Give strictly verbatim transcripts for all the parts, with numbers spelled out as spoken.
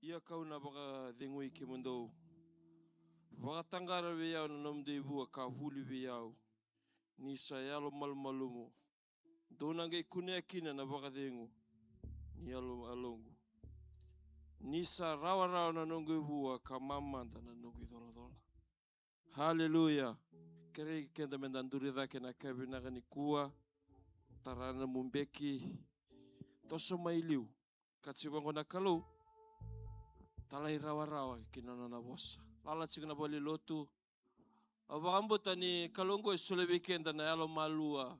Ia kau na vakacegui kemudou. Vakataqara vei au na nomudou ivua ka vuli vei au. Ni sa yalo malumalumu. Dou na qai kunea kina na vakacegu ni yalo, yaloqu. Ni sa rawarawa na noqu ivua ka mamada na noqu icolacola. Haleluya. Kerei keda meda duri cake na ka vinaka nikua. Tara na nomu beki. Toso mai liu. Kaci vaqo na Kalou. Talairawarawa ki na nona vosa. Lala tiko na valenilotu. Au vakabauta ni Kalou oqo e solia vei keda na yalo malua.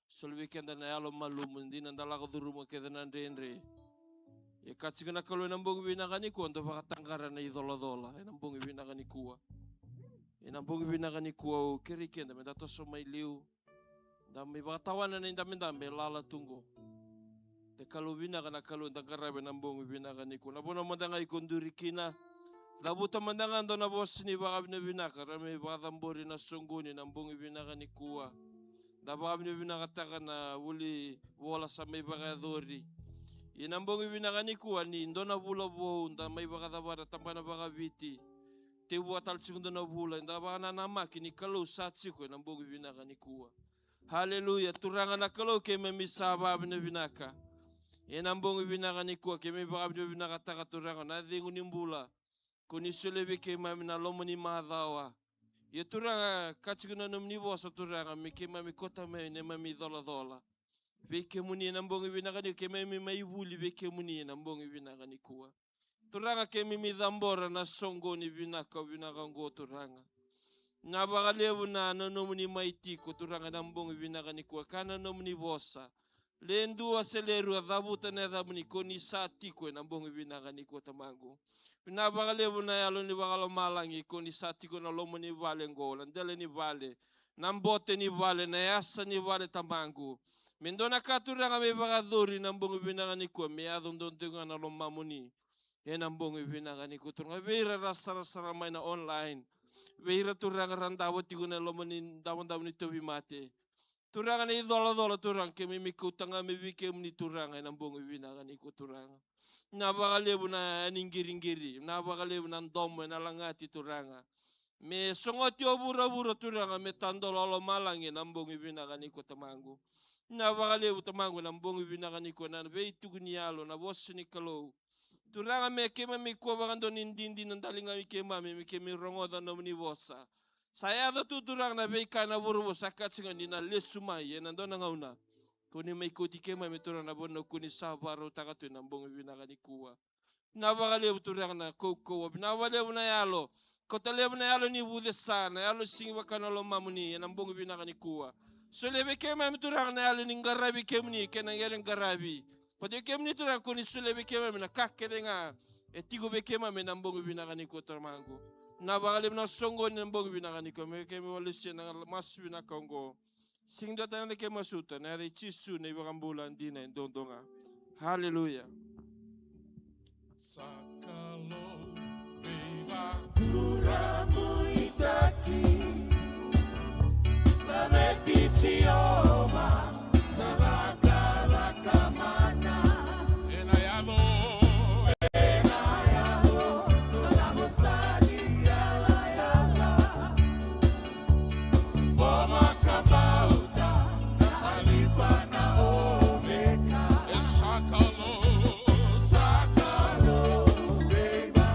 Solia vei keda na yalo malumu, dina da lako curuma kece na dredre. E kaci tiko na Kalou ena bogi vinaka nikua, dou vakataqara na icolacola ena bogi vinaka nikua. Ena bogi vinaka nikua au kerei keda meda toso mai liu. Da mai vakatawana na idabedabe e lala tu qo. De Kalou vinaka na Kalou da qaravi ena bogi vinaka nikua. Na vanua mada ga iko duri kina. Cavuta mada ga dua na vosa ni vakavinavinaka. Ra mai vakacabori na soqoni ena bogi vinaka nikua. Da vakavinavinakataka na vuli vola sa mai vakayacori. Ia na bogi vinaka nikua ni dua na vula vou da mai vakacavara tabana vakaviti. Tevua tale tiko dua na vula, da vakananamaki ni Kalou sa tiko ena bogi vinaka nikua. Haleluya. Turaga na Kalou keimami sa vakavinavinaka. Ena bogi vinaka nikua keimami vakavinavinakataka Turaga na cegu ni bula. Ko ni solia vei keimami na loma ni macawa. Ia Turaga ka tiko na nomuni vosa Turaga me keimami kauta mai neimami icolacola. Vei kemuni ena bogi vinaka nikua keimami mai vuli vei kemuni ena bogi vinaka nikua. Turaga keimami cabora na soqoni vinaka vinaka oqo Turaga. Na vakalevu na nomuni mai tiko Turaga ena bogi vinaka nikua ka na nomuni vosa. Le dua se le rua cavuta na yacamuni ko ni sa tiko ena bogi vinaka nikua tamaqu. Vinaka vakalevu na yalo ni vakalomalagi ko ni sa tiko na loma ni vale oqo, na dela ni vale, na bote ni vale, na yasa ni vale tamaqu. Me dua na ka Turaga me vakayacori na bogi vinaka nikua me yaco dodonu ga na lomamuni. Ena bogi vinaka nikua Turaga vei ira ra sarasara mai na online. Vei ira Turaga ra davo tiko na loma ni davodavo ni tauvimate. Turaga na icolacola Turaga keimami kauta ga mai vei kemuni Turaga ena bogi vinaka nikua Turaga. Na vakalevu na yani qiriqiri, na vakalevu na domo ena lagati Turaga. Me sogoti o vuravura Turaga me tadola o lomalagi ena bogi vinaka nikua tamaqu. Na vakalevu tamaqu ena bogi vinaka nikua na veituku ni yalo na vosa ni Kalou. Turaga me keimami kua vakadua ni didi na daliga i keimami me keimami rogoca na nomuni vosa. Sa yaco tu Turaga na veika na vuravura sa kaci ga ni na lesu mai ena dua na gauna. Ko ni mai kauti keimami Turaga na vanua ko ni sa vakarautaka tu ena bogi vinaka nikua. Na vakalevu Turaga na kaukauwa, na vakalevu na yalo. Kauta levu na yalo ni vucesa, na yalo sigi vaka na lomamuni ena bogi vinaka nikua. Solia vei keimami Turaga na yalo ni qaravi kemuni kei na qere qaravi. Pati kemuni Turaga ko ni solia vei keimami na ka kece ga e tiko vei keimami ena bogi vinaka nikua tamaqu. Na vakalevu na soqoni ena bogi vinaka nikua me keimami valesia na masu vinaka oqo. Sega ni dua tale na kena masuta, na yaca i Jisu na iVakabula dina e duadua ga. Haleluya. Sa Kalou veivakurabuitaki, laveti Jiova, sa vakaraka mana. Ena yaco, ena yaco, na lavo sa ni yalayala. Mo vakabauta na Alifa na Omeka. E sa Kalou, sa Kalou veiva-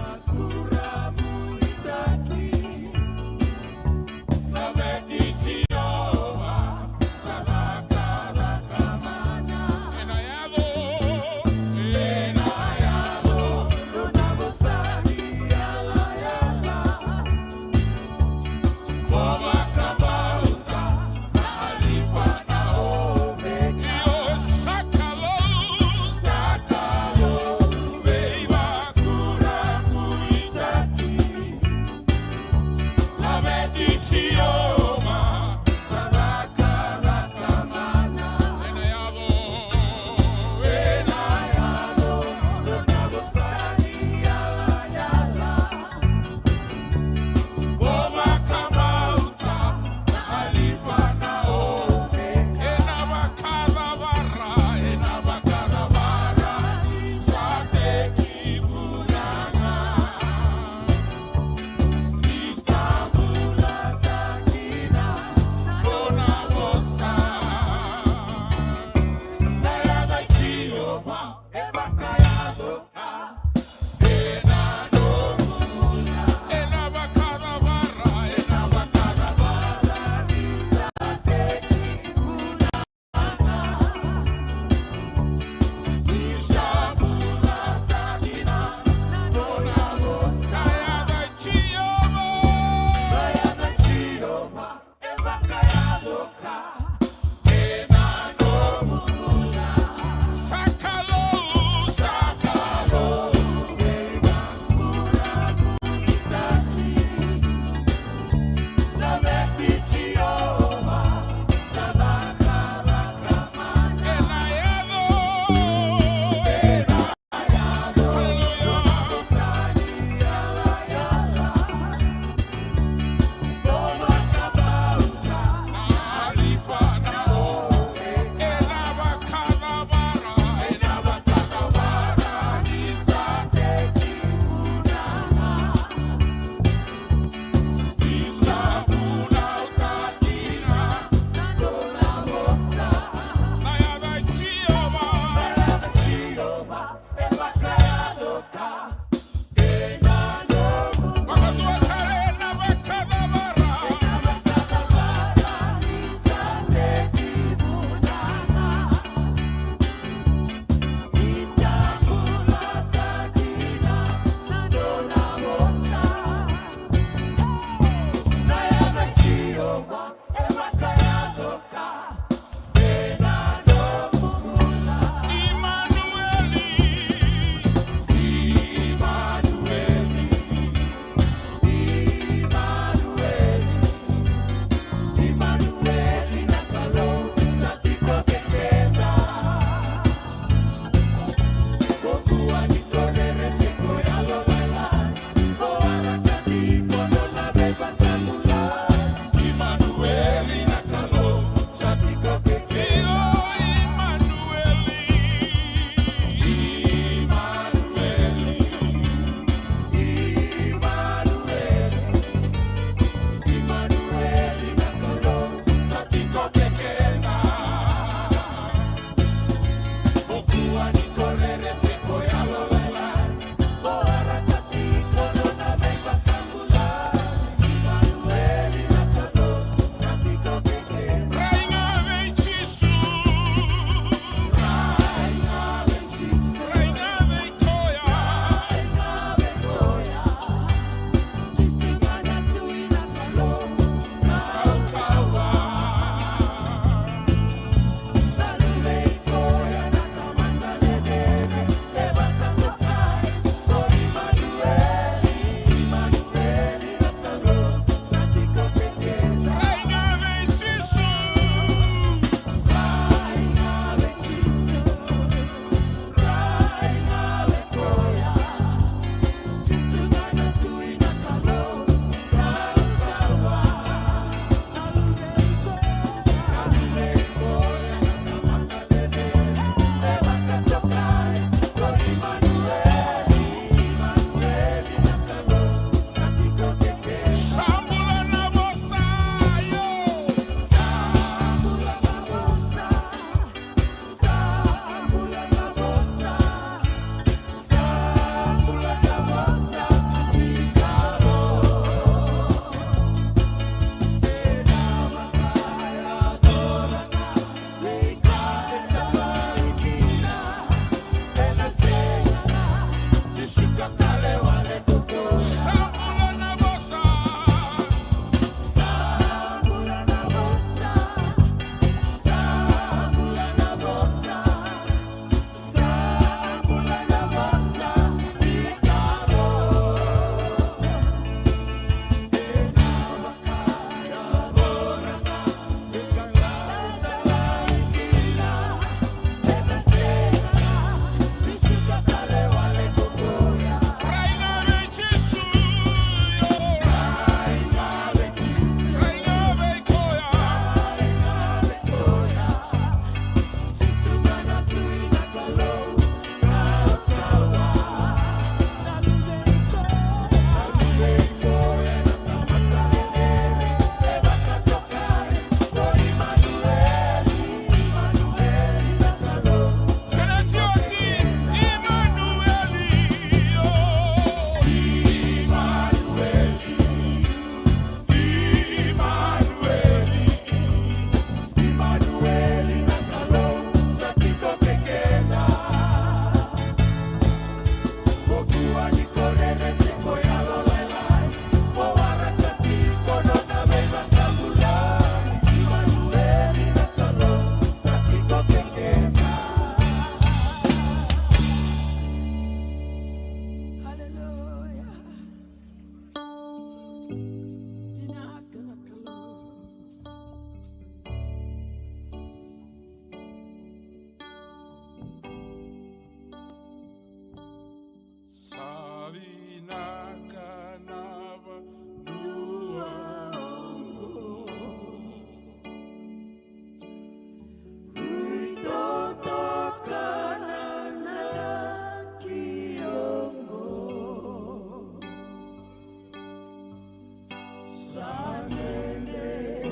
Sa dredre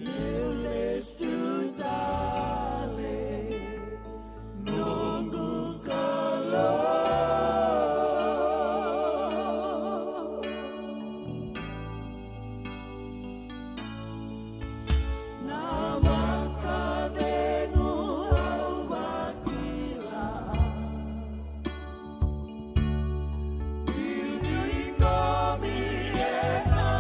meu lesu tale, noqu Kalou. Na vakacegu au vakila, ni ni nomi ena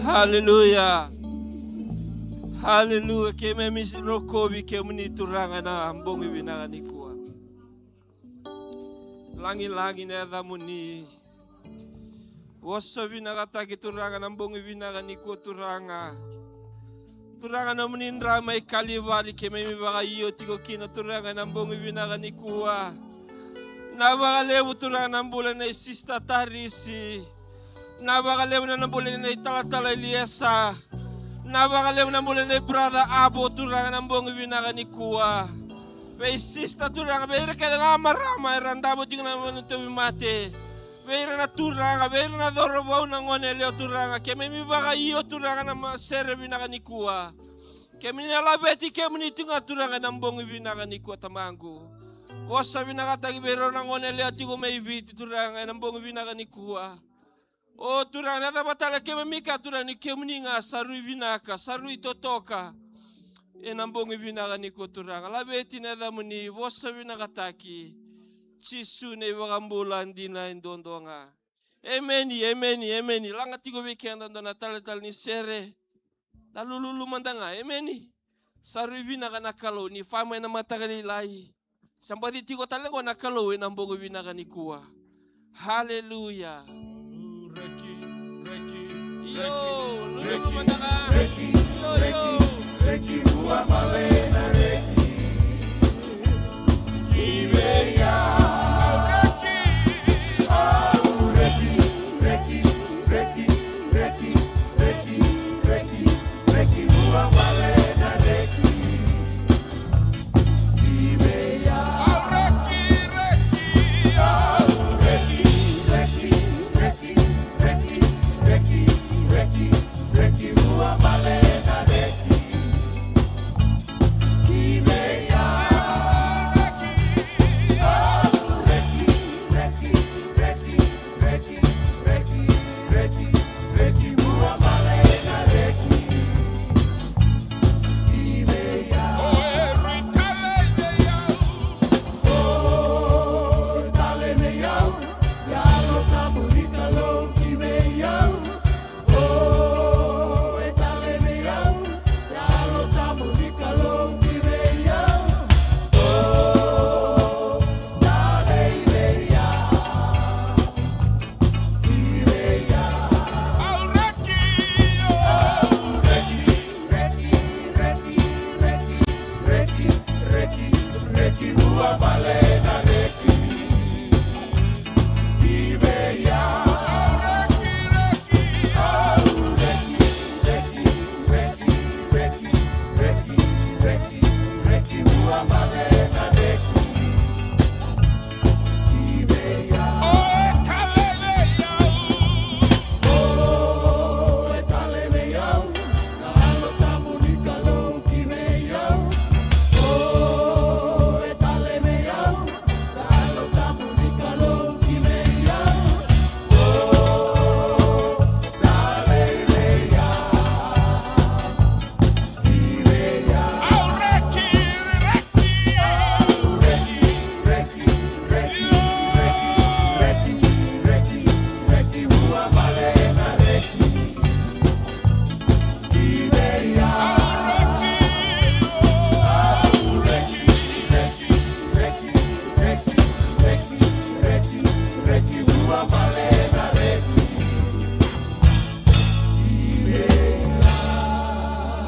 Haleluya. Haleluya. Keimami rokovi kemuni Turaga na bogi vinaka nikua. Lagilagi na yacamuni. Vosa vinakataki Turaga na bogi vinaka nikua Turaga. Turaga nomuni dra mai Kalivari keimami vakaio tiko kina Turaga na bogi vinaka nikua. Na vakalevu Turaga na bula nei Sister Tarisi. Na vakalevu na bula nei talatala Iliesa. Na vakalevu na bula nei brother Abo Turaga na bogi vinaka nikua. Vei sister Turaga, vei ira kece na marama era davo tiko na nona tauvimate. Vei ira na turaga, vei ira na cauravou na gone yalewa Turaga. Keimami vakaio Turaga na ma-, sere vinaka nikua. Kemuni na laveti, kemuni tu ga Turaga ena bogi vinaka nikua Tamaqu. Vosa vinakataki vei rau na gone yalewa tiko mai Viti Turaga ena bogi vinaka nikua. O Turaga na cava tale keimami kaya Turaga ni kemuni ga sa rui vinaka, sa rui totoka. Ena bogi vinaka nikua Turaga. Laveti na yacamuni, vosa vinakataki. Jisu na iVakabula dina e duadua ga. Emeni, emeni, emeni. Laga tiko vei keda dua na taletale ni sere. Da lululu mada ga, emeni. Sa rui vinaka na Kalou, ni fa mai na mataka lailai. Sa baci tiko tale qo na Kalou ena bogi vinaka nikua. Haleluya. Io, lululu mada ga. Io, io.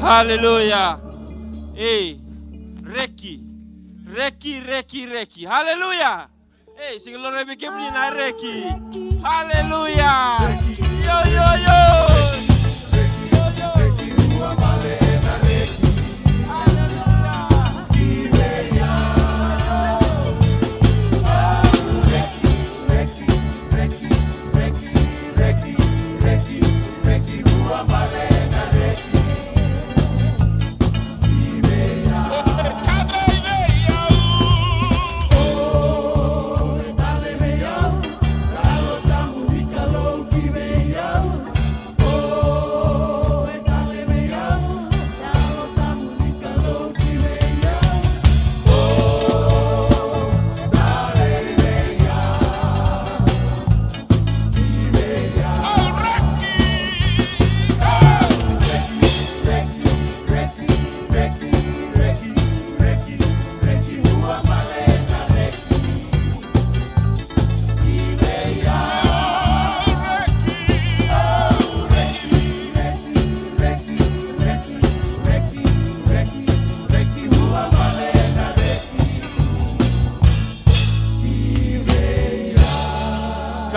Haleluya. Ei, reki. Reki, reki, reki. Haleluya. Ei, sega ni laurai vei kemuni na reki. Haleluya. Io, io, io. Io, io. Haleluya.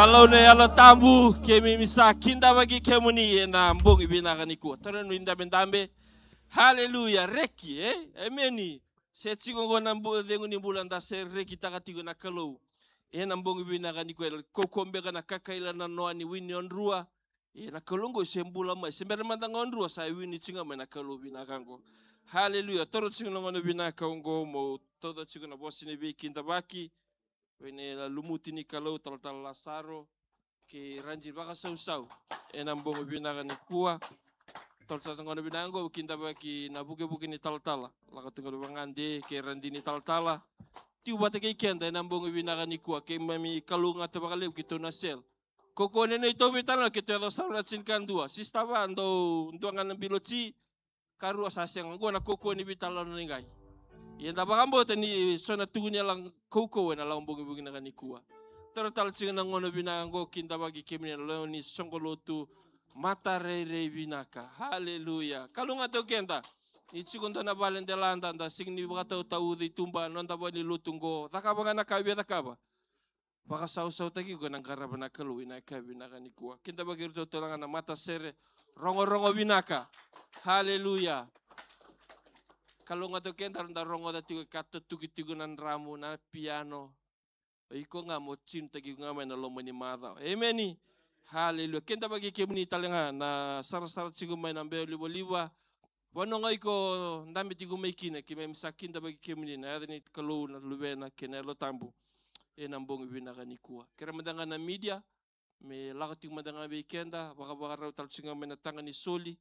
Kalou na Yalo Tabu, keimami sa kidavaki kemuni ena bogi vinaka nikua. Tara nui dabedabe. Haleluya. Reki, e? Emeni. Se tiko qo na bu-, cegu ni bula da se rekitaka tiko na Kalou. Ena bogi vinaka nikua, e kaukaua beka na kakaila na noa ni wini o drua. Ena Kalou qo se bula mai. Se bera mada ga o drua sa wini tiko ga mai na Kalou vinaka qo. Haleluya. Toro tiko na gauna vinaka qo mo tauca tiko na vosa ni veikidavaki. Vei na lumuti ni Kalou, talatala Lasaro kei Radi Vakasausau. Ena bogi vinaka nikua. Talatala sa gauna vinaka qo, kidavaki na vukevuke ni talatala. Lako tu ga vagade kei Radi ni talatala. Tiko vata kei keda ena bogi vinaka nikua. Keimami kalougata vakalevu keitou na sel. Kaukaua ni neitou veitalanoa keitou yaco sara na tinikadua. Sista va, dou dua ga na bilo ti. Karua sa sega, qo na kaukaua ni veitalanoa ni qai. Ia da vakabauta ni so na tukuni yala kaukaua ena lako bogi vinaka nikua. Toro tale tiko na gauna vinaka qo, kidavaki kemuni na lewe ni soqo lotu, mata rairai vinaka. Haleluya. Kalougata o keda. Ni tiko dua na vale delada, da sega ni vakatautauca i tuba, noda valenilotu qo. Cakava ga na ka via cakava. Vakasausautaki iko ena qarava na Kalou ena yakavi vinaka nikua. Kidavaki iratou tale ga na matasere, rogorogo vinaka. Haleluya. Kalougata o keda, da rogoca tiko e ka tatuki tiko na dramu, na piano. O iko ga mo tunetaki iko ga mai na loma ni macawa. Emeni. Haleluya. Kidavaki kemuni tale ga na sarasara tiko mai na beo livaliva. Vanua ga iko dabe tiko mai kina, keimami sa kidavaki kemuni na yaca ni Kalou, na Luvena kei na Yalo Tabu. Ena bogi vinaka nikua, kerea mada ga na media me lako tiko mada ga vei keda, vakavakarau tale tiko ga mai na taga ni soli.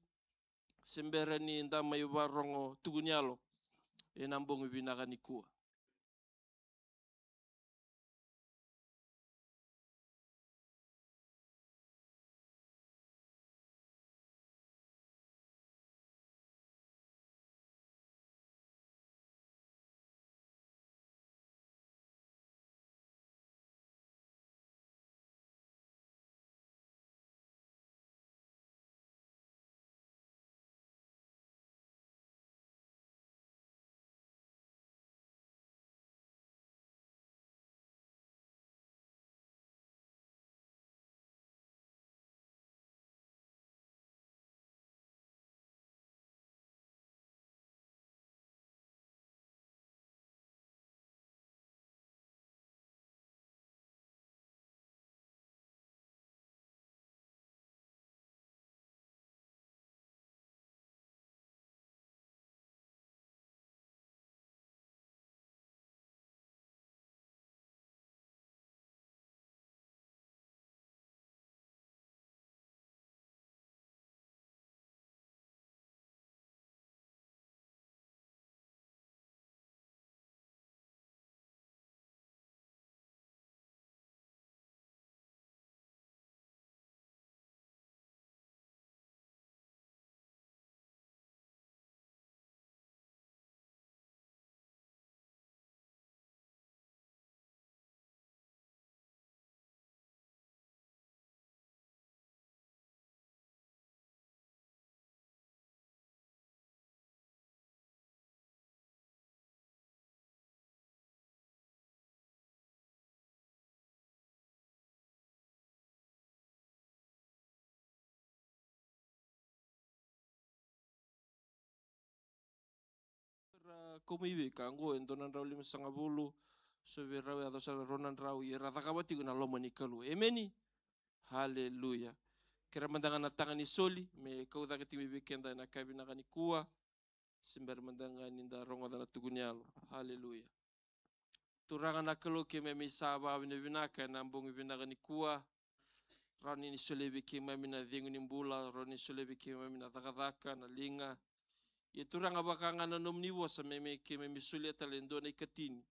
Se bera ni da mai varogo tuku ni yalo ena bogi vinaka nikua. Ra kau mai vei ka qo e dua na drau limasagavulu, so vei rau e yaco sara rua na drau, ia ra cakava tiko na loma ni Kalou. Emeni. Haleluya. Kerea mada ga na taga ni soli me kau cake tiko mai vei keda ena yakavi vinaka nikua. Se bera mada ga ni da rogoca na tuku ni yalo. Haleluya. Turaga na Kalou, keimami sa vakavinavinaka ena bogi vinaka nikua. Rawa ni ni solia vei keimami na cegu ni bula, rawa ni ni solia vei keimami na cakacaka, na liga. Ia Turaga, vaka ga na nomuni vosa me, me keimami solia tale e dua na ikatini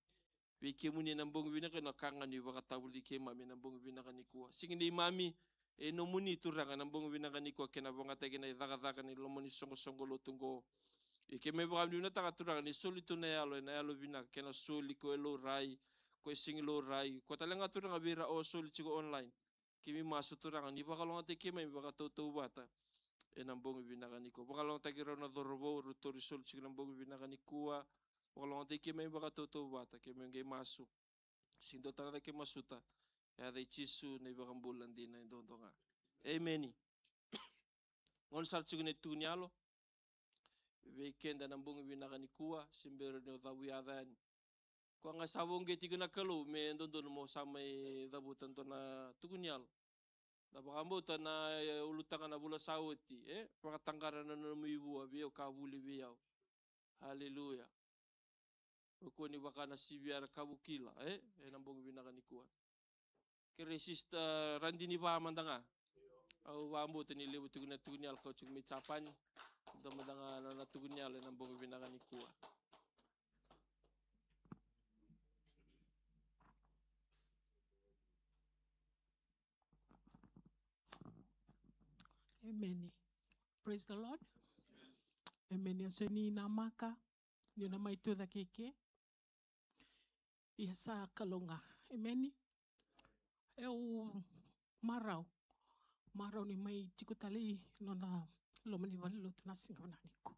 vei kemuni ena bogi vinaka, na ka ga ni vakatavulici keimami ena bogi vinaka nikua. Siga neimami e nomuni Turaga ena bogi vinaka nikua, kei na vakayagataki na icakacaka ni loma ni soqosoqo lotu oqo. Ia keimami vakavinavinakataka Turaga ni soli tu na yalo, ena yalo vinaka, kei na soli ko e laurai, ko e sega ni laurai, ko tale ga Turaga vei ira o soli tiko online. Keimami masu Turaga ni vakalougatataki keimami vakatautauvata ena bogi vinaka nikua. Vakalougatataki rau na cauravou, rau tauri soli tiko na bogi vinaka nikua. Vakalougatataki keimami vakatautauvata, keimami qai masu. Sega ni dua tale na ka keimami masuta Yaca i Jisu na iVakabula dina e dodonu ga. Emeni. Gauna sara tiko na itukuni yalo vei keda na bogi vinaka nikua, se bera ni o cavu yaca yani. Koya ga sa voqe tiko na Kalou me dodonu mo sa mai cavuta dua na tukuni yalo. Na vakabauta na, e, ulutaga na vula sa oti, e, vakataqara na nomu ivua vei au ka vuli vei au. Haleluya. O kua ni vaka na sivi era kavu kila, e, ena bogi vinaka nikua. Kerei Sister Radini va mada ga. Au vakabauta ni levu tiko na tukuni yalo ka tiko mai Japani. Da mada ga na, na tukuni yalo ena bogi vinaka nikua. Emeni. Praise the Lord. Emeni. Au se ni namaka ni na mai tucake ike. Ia sa Kalou ga. Emeni. Eu marau. Marau ni mai tiko tale i nona loma ni valelotu na siga vinaka nikua.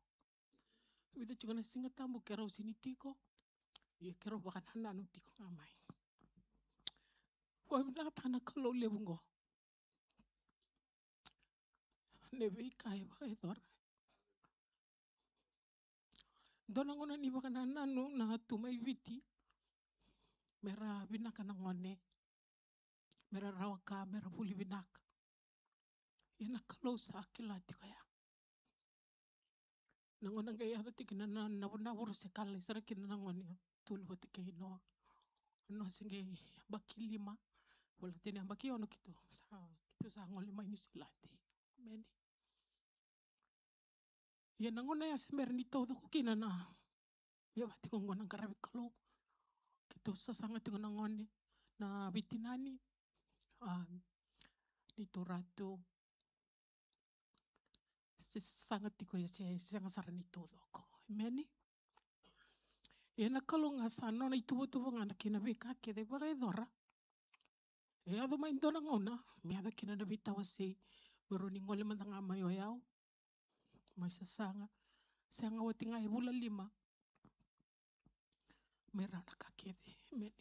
Vica tiko na Siga Tabu keirau sini tiko. Ia keirau vakanananu tiko ga mai. Vakavinavinakataka na Kalou levu qo. Na veika e vakayacora. Dua na gauna ni vakanananu na tu mai Viti. Mera vinaka na gone. Mera rawa ka, mera vuli vinaka. Ia na Kalou sa kila tiko ya. Na gauna qai yaco tiko na, na, na, na vuru se kala sara kina na gone, tolu vata kei Noa. Noa se qai yabaki lima. Voleka ni yabaki ono keitou sa, keitou sa gole mai Niusiladi. Emeni. Ia na gauna ya se bera ni taucoko kina na, ia vaka tiko qo na qaravi Kalou. Keitou sasaga tiko na gone, na veitinani. A, neitou ratu. Se sasaga tiko ia se, se sega sara ni taucoko. Emeni. Ia na Kalou ga sa nona ituvatuva ga na kena veika kece e vakayacora. E yaco mai dua na gauna me yaco kina na veitawasei, me rawa ni gole mada ga mai o yau, mai sasaga. Sega, oti ga e vula lima me rawa na ka kece. Emeni.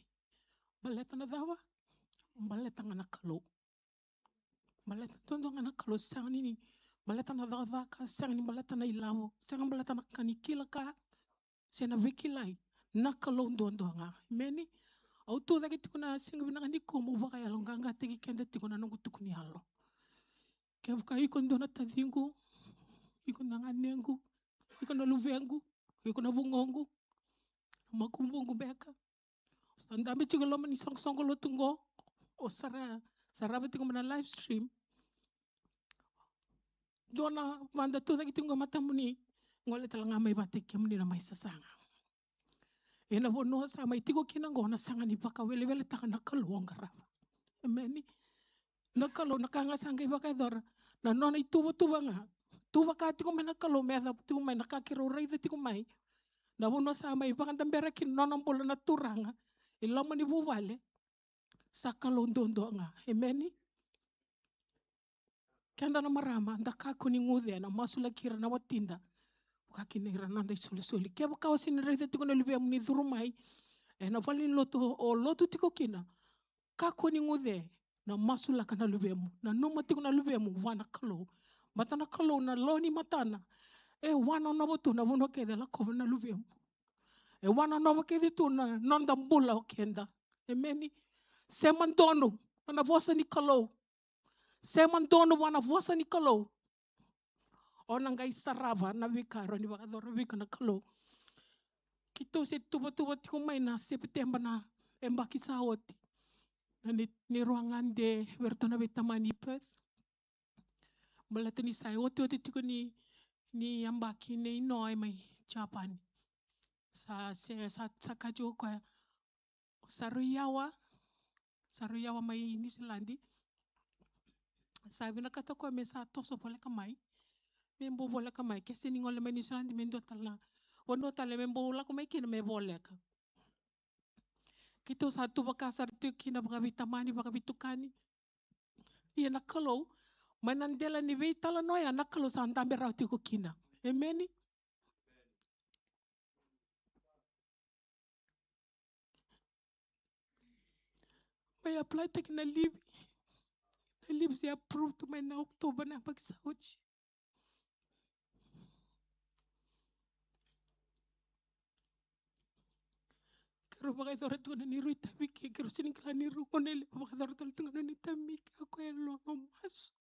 Baleta na cava? Baleta ga na Kalou. Baleta duadua ga na Kalou, sega ni, ni baleta na cakacaka, sega ni baleta na ilavo, sega baleta na ka ni kila ka, se na veikilai, na Kalou duadua ga. Emeni. Au tucake tiko na siga vinaka nikua meu vakayaloqaqataki keda tiko na noqu tukuni yalo. Kevaka iko dua na taciqu, iko na ganequ, iko na luvequ, iko na vugoqu, na makubuqu beka, sa dabe tiko e loma ni soqosoqo lotu qo, o sara, sarava tiko mai na live stream. Dua na vada tucake tiko qo e matamuni, gole tale ga mai vata kei kemuni na mai sasaga. Ena vanua sa mai tiko kina qo na saga ni vakaweleweletaka na Kalou o qarava. Emeni. Na Kalou na ka ga sa qai vakayacora. Na nona ituvatuva ga. Tu vaka tiko mai na Kalou me yaco tiko mai na ka keirau raica tiko mai. Na vanua sa mai vakadabera kina nona bula na Turaga. I loma ni vuvale. Sa Kalou duadua ga. Emeni. Keda na marama, da kakua ni guce na masulaki ira na watida. Vaka kina ira na noda isolisoli. Kevaka o sega ni raica tiko na luvemu ni curu mai ena valenilotu o lotu tiko kina, kakua ni guce na masulaka na luvemu. Nanuma tiko na luvemu vua na Kalou. Baleta na Kalou na lawa ni matana e wanonova tu na vanua kece e lakova na luvemu. E wanonova kece tu na noda bula o keda. Emeni. Sema donu na vosa ni Kalou. Sema donu vua na vosa ni Kalou. O na qai sarava na veika e rawa ni vakayacora vei iko na Kalou. Keitou se tuvatuva tiko mai na Sepiteba na yabaki sa oti. Na ni, ni rua gade vei iratou na veitamani i Perth. Baleta ni sa iotioti tiko ni, ni yabaki nei Noa e mai Japani. Sa, se, sa, sa kaya tiko o koya, sa rui yawa, sa rui yawa mai Niusiladi. Sa vinakata o koya me sa toso voleka mai, me bau voleka mai. Ke sega ni gole mai Niusiladi, me dua tale na vanua tale me bau lako mai kina me voleka. Keitou sa tu vaka sara tiko kina vakaveitamani, vakaveitukani. Ia na Kalou, mai na dela ni veitalanoa ya na Kalou sa dabe rawa tiko kina. Emeni. Qai apply taki na livi. Na livi se approve tu mai na October na yabaki sa oti. Keirau vakayacora tu ga na neirau itavi ke, keirau sega ni kila neirau gone yalewa, vakayacora tale tu ga na neirau itavi ke, a koya e lolo masu.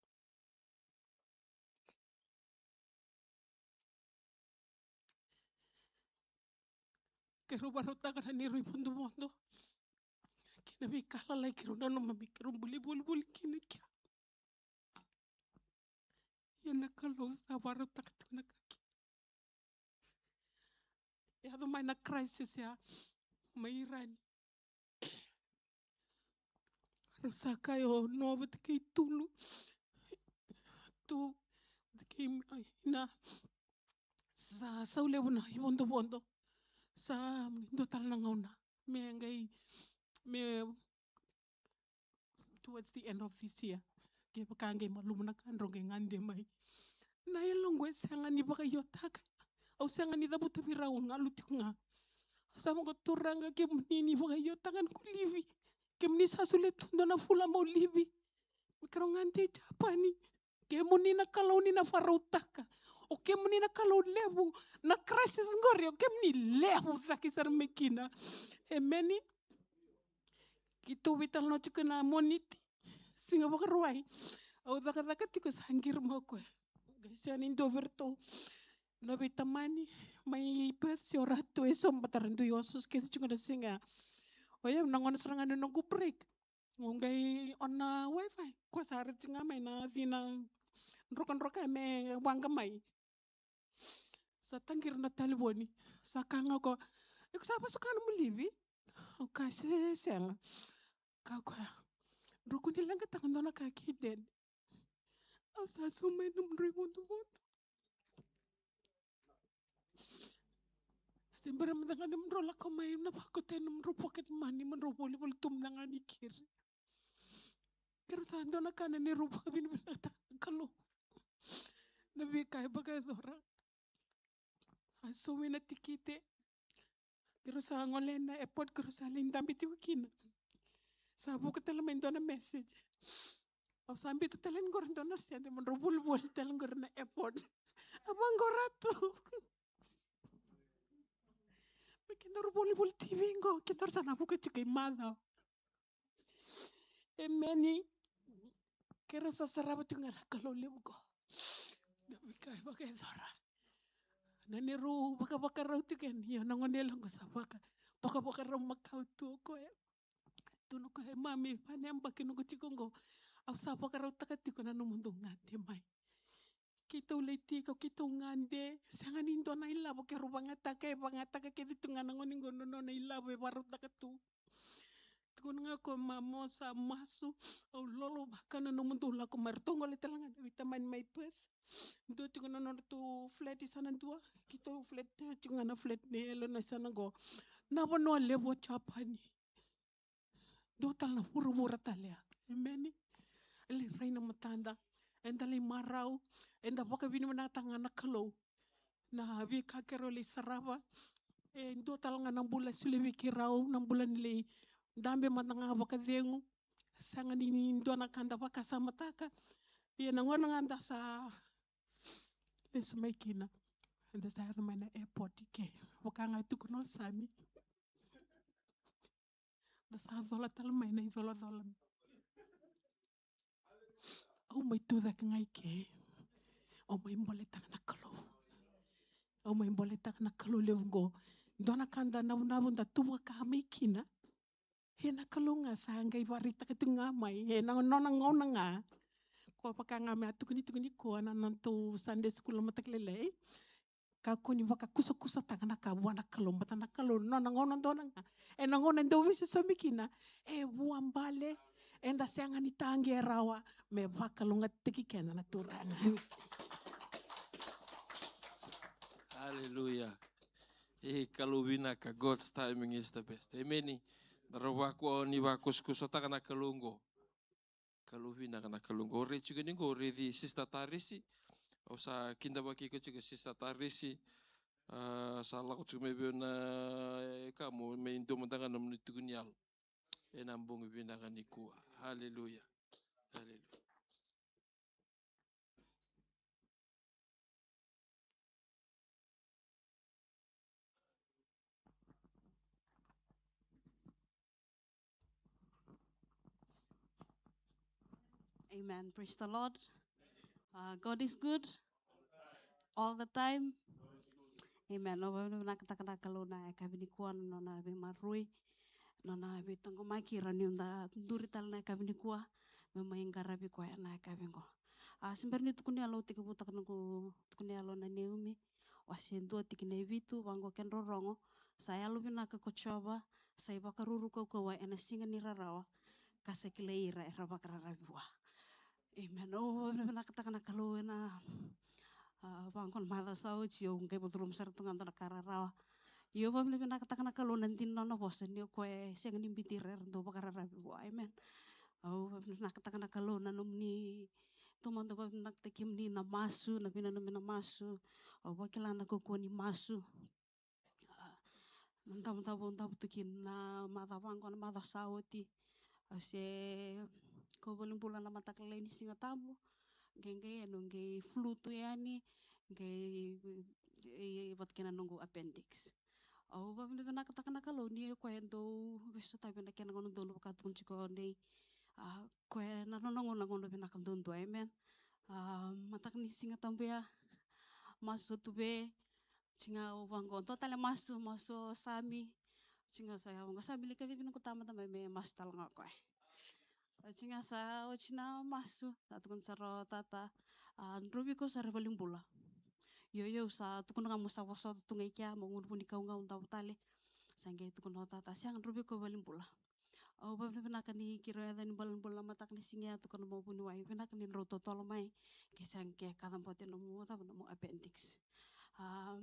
Keirau vakarautaka na neirau ivodovodo kei na veika lalai keirau nanuma me keirau buli volivoli kina kea. Ia na Kalou sa vakarautaka tu na ka kina. Yaco mai na crisis ya mai Irani. Rau sa kaya o Noa vata kei Tulu. Tu vata kei, ai, na, sa sau levu na ivodovodo. Sa dua tale na gauna me qai, me towards the end of this year. Kevaka qai malumu na ka, drau qai gade mai. Na yaloqu e sega ni vakaiotaka. Au sega ni cavuta vei rau, au galu tiko ga. Au sa vaqo, Turaga, kemuni ni vakaiotaka noqu livi. Kemuni sa solia tu dua na vula meu livi. Me keirau gade i Japani. Kemuni na Kalou ni na vakarautaka. O kemuni na Kalou levu. Na crisis qori, o kemuni levu cake sara mai kina. Emeni. Keitou veitalanoa tiko na Moniti, siga Vakarauwai. Au cakacaka tiko, sa qiri mai o koya. Qai sega ni dua vei iratou na veitamani mai Perth se o Ratu eso, baleta ra dui osooso kece tiko na siga. O yau na gauna sara ga ni noqu break, au qai on na wifi. Koya sa raica tiko ga mai na cina drokadroka me waqa mai. Sa taqiri na talevoni. Sa kaya ga o koya, iko sa vakasuka nomu livi? Au kaya, se sega. Kaya o koya, drau kua ni leqataka dua na ka kei Dede. Au sa sau mai nomudrau ivodovodo. Se bera mada ga nomudrau lako mai, na vakauta nomudrau pocket money, mo drau volivoli tu mada ga ni kiri. Keirau sa dua na ka na neirau vakavinavinakataka na Kalou. Na veika e vakayacora. A sau mai na tikite. Keirau sa gole na airport, keirau sa lai dabe tiko kina. Sa vuka tale mai dua na message. Au sa biuta tale ni qori dua na sede mo drau volivoli tale qori na airport. A vaqo, Ratu. Me kedaru volivoli tiko vei qo, kedaru sa na vuka tiko i macawa. Emeni. Keirau sa sarava tiko ga na Kalou levu qo. Na veika e vakayacora. Na neirau vakavakarau tiko yani, ia na gone yalewa qo sa vaka, vakavakarau makawa tu o koya. Tu na koya e mami, va na yabaki noqu tiko qo. Au sa vakarautaka tiko na nomudou gade mai. Keitou lai tiko, keitou gade, sega ni dua na ilavo keirau vagataka, e vagataka kece tu ga na gone qo na nona ilavo e vakarautaka tu. Tukuna ga o koya, mama, au sa masu, au lolo vaka na nomudou lako mai. Ratou gole tale ga na veitamani mai Perth. Dua tiko na nodratou flat i sana dua, keitou flat tiko ga na flat ni yalo na sana qo. Na vanua levu o Japani. Dua tale na vuravura tale ya. Emeni. E lai rai na matada. Eda lai marau. Eda vakavinavinakataka ga na Kalou. Na veika keirau lai sarava. E dua tale ga na bula solia vei keirau, na bula ni lai dabe mada ga vakacegu. Sega ni dua na ka da vakasamataka. Ia na gauna ga da sa lesu mai kina, da sa yaco mai na airport i ke. Vaka ga e tukuna o Sami. Da sa cola tale mai na icolacola. Au mai tucake ga i ke. Au mai boletaka na Kalou. Au mai boletaka na Kalou levu qo. Dua na ka da navunavu da tu vaka mai kina. E na Kalou ga sa qai vakaraitaka tu ga mai. E na nona gauna ga. Ko vaka ga me a tukuni tukuni koya na nodatou Sunday school na mataka lailai. Kakua ni vakakusakusataka na ka vua na Kalou, baleta na Kalou nona gauna dona ga. E na gauna e dau veisosomi kina, e vuabale, eda sega ni taqe rawa, me vakalougatataki keda na Turaga. Aleluya. E Kalou vinaka, God's timing is the best. Emeni. Da rau vakua ni vakusakusataka na Kalou qo. Kalou vinaka na Kalou qo. Au raici tiko ni qo, au raici Sister Tarisi. Au sa kidavaki iko tiko Sister Tarisi. A, sa lako tiko mai vei au na, e, ka mo mai dua mada ga nomuni tukuni yalo. ena bogi vinaka nikua. Haleluya. Haleluya. Amen. Praise the Lord. Uh, God is good all the time. Amen. Au vakavinavinakataka na Kalou na yakavi nikua na nona veimaroroi, na nona veitaqomaki, rawa niu da duri tale na yakavi nikua me mai qaravi koya na yakavi qo. A, se bera niu tukuna yalo, au tekivutaka noqu tukuna yalo na Neumi wase dua tikina e vitu, vaqo: Kedrau rogo, sa yalovinaka ko Jiova, sa ivakaruru kaukauwa ena siga ni rarawa, ka sa kilai ira era vakararavi vua. Amen. Au vakavinavinakataka na Kalou ena, a, vaqo na macawa sa oti, au qai vakacuruma sara tu ga dua na ka rarawa. Ia au vakavinavinakataka na Kalou na dina ni nona vosa, ni o koya e sega ni biuti ira era dau vakararavi vua. Amen. Au vakavinavinakataka na Kalou na nomuni, taumada au vakavinavinakataki kemuni na masu, na veinanumi na masu. Au vakila na kaukauwa ni masu. A, na davodavo au davo tu kina na macawa vaqo, na macawa sa oti. Au se kau valenibula na mataka lailai ni Siga Tabu. Qai, qai, ena qai flu tu yani, qai, e, vata kei na noqu appendix. Au vakavinavinakataka na Kalou ni o koya e dau veisotavi ena kena gauna donu, vaka tukuna tiko o Nei. A, koya na nona gauna, gauna vinaka duadua. Amen. A, mataka ni Siga Tabu ya, masu tu vei, tiko ga au vaqo, dua tale masu, masu o Sami. Tiko ga sa, au vaqo, Sami, lai kacivi noqu tamata mai me masu tale ga o koya. Tiko ga sa oti na masu, sa tukuna sara o tata, a, drovi koya sara i valenibula. Io, io, sa tukuna ga meu sa vosota tu ga i kea, meu gunu vunikau ga, au davo tale. Sa qai tukuna o tata, sega, drovi koya i valenibula. Au vakavinavinaka ni keirau yaco yani valenibula na mataka ni siga ya, tukuna mai o vuniwai, vinaka ni drau totolo mai, ke sa qai kacabote nomu, cava, nomu appendix. Am,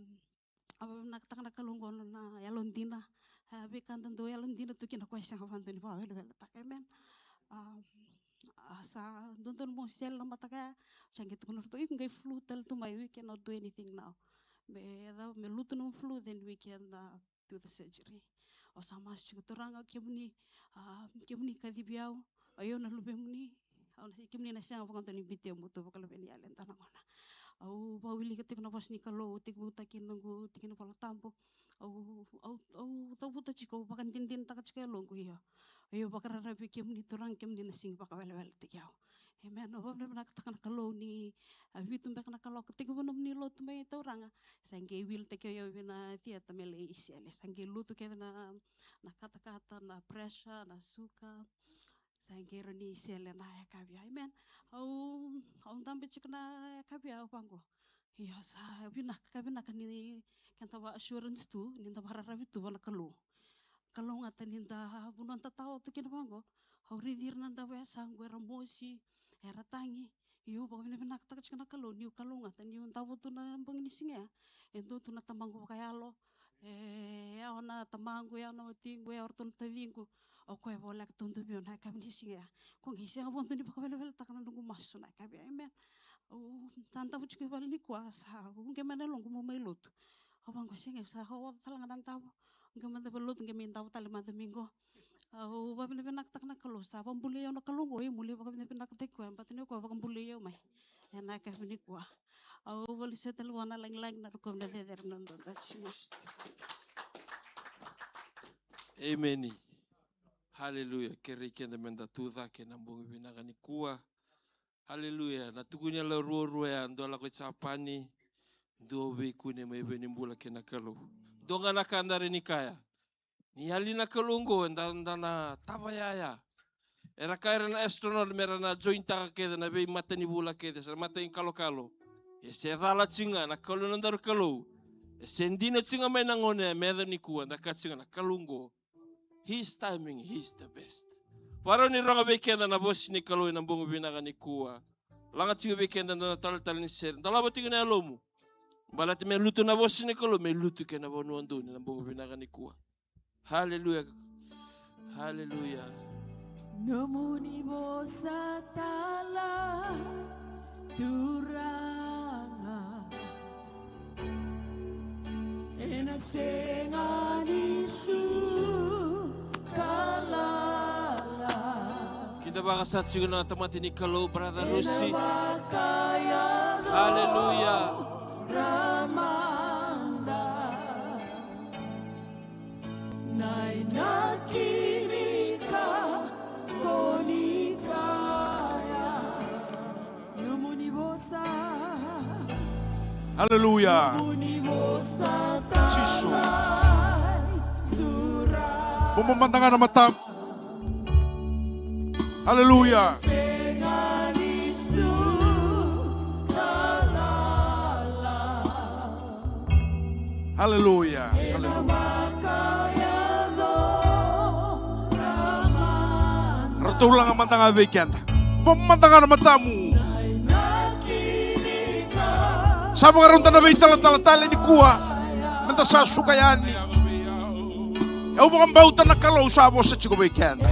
au vakavinavinakataka na Kalou qo na yalodina. A, veika da dau yalodina tu kina, o koya e sega vakadua ni vakaweleweletaka. Amen. Am, a, sa dodonu meu sele na mataka ya, sa qai tukuna o ratou, iko qai flu tale tu mai, we cannot do anything now. Me cava, me lutu nomu flu, then we can, a, do the surgery. Au sa masu tiko, Turaga, o kemuni, a, kemuni kacivi au, o yau na luvemuni, au na, kemuni na sega vakadua ni biuti au, mo tou vakaluveni yale e dua na gauna. Au vakawilika tiko na vosa ni Kalou, au tekivutaka kina noqu tiki ni Vola Tabu. Au, au, au cavuta tiko, au vakadinadinataka tiko e yaloqu, io. O yau vakararavi vei kemuni Turaga, kemuni na sega ni vakaweleweletaki au. Amen. Au vakavinavinakataka na Kalou ni, a, vitu beka na kaloko tekivu nomuni lotu mai Tauranga, sa qai wilitaki au vei na theatre me lai sele. Sa qai lutu kece na, na katakata, na pressure, na suka. Sa qai rawa ni sele na yakavi. Amen. Au, au dabe tiko na yakavi, au vaqo. Io, sa vinaka, ka vinaka ni keda va assurance tu, ni da vakararavi tu vua na Kalou. Kalougata ni da vanua da tawa tu kina vaqo. Au raici ira na davo yasaqu, era mosi, era tagi. Io, au vakavinavinakataka tiko na Kalou, niu kalougata, niu davo tu na bogi ni siga ya. E dua tu na tamaqu vakayalo. E, e yawa na tamaqu, e yawa na watiqu, e yawa ratou na taciqu. O koya e voleka taudavi au na yakavi ni siga ya. Ko qai sega vakadua ni vakaweleweletaka na noqu masu na yakavi ya. Amen. Au sa davo tiko i vale nikua, sa uqeti mai na yaloqu meu mai lotu. Au vaqo, sega, sa oca tale ga na davo. Qai mada vale lotu, qai mai davo tale mada mai qo. Au vakavinavinakataka na Kalou, sa vakabulai au na Kalou qo, io, meu lai vakavinavinakataki koya, baleta ni o koya vakabulai au mai ena yakavi nikua. Au vakalesuya tale vua na lagilagi, na rokova, na cecere, na dodonu. Emeni. Haleluya. Kerei keda meda tu cake ena bogi vinaka nikua. Haleluya. Na tukuni yalo ruarua ya, dua lako i Japani, dua veikune mai Valenibula kei na Kalou. Dua ga na ka da rawa ni kaya. Ni yali na Kalou oqo, eda, da na tava yaya. Era kaya ira na astronaut me ra na jointaka kece na veimatanivula kece, se na matanikalokalo. E se cala tiko ga na Kalou, na nodaru Kalou. E se dina tiko ga mai na gauna ya me yaco nikua, da kaya tiko ga na Kalou oqo. His timing, he's the best. Vakarau ni rogo vei keda na vosa ni Kalou ena bogi vinaka nikua. Laga tiko vei keda na talatala ni sere. Dolava tiko na yalomu. Baleta me lutu na vosa ni Kalou, me lutu kei na vanua donu ena bogi vinaka nikua. Haleluya. Haleluya. Nomuni vosa tale, Turaga. Ena sega ni suka laivi. Cevaka sa tiko na tamata ni Kalou, brother Rusi. Haleluya. Haleluya. Jisu. Bobo mada ga na matamu. Haleluya. Haleluya. Haleluya. Ratou laga mada ga vei keda. Bobo mada ga na matamu. Sa vakarau da na veitalatala tale nikua. Meda sa suka yani. Au vakabauta na Kalou sa vosa tiko vei keda.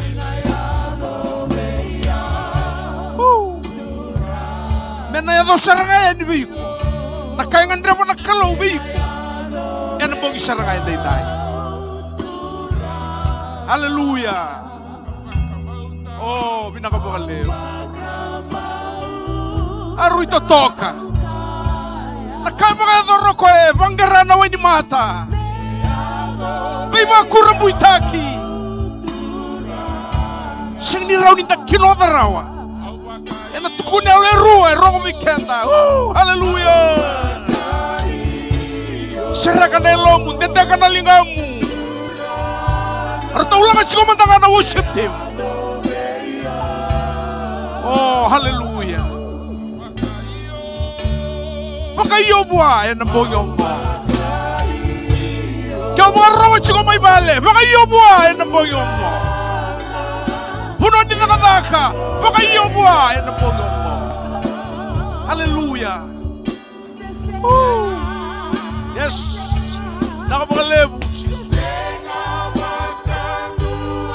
Me na yaco sara ga yani vei iko na ka e gadreva na Kalou vei iko ena bogi sara ga edaidai. Haleluya. O, vinaka vakalevu. A rui totoka. Na ka e vakayacora o koya e vaqara na wainimata. Veivakurabuitaki. Sega ni rawa ni da kinoca rawa. Ena tukuni yalo e rua e rogo vei keda. Haleluya. Sereka na yalomu, dedeka na ligamu. Ratou laga tiko mada ga na worship team. O, haleluya. Vakaio vua ena bogi oqo. Ke o vakarorogo tiko mai vale, vakaio vua ena bogi oqo. Vanua ni cakacaka, vakaio vua ena bogi oqo. Haleluya. Yes. Vinaka vakalevu.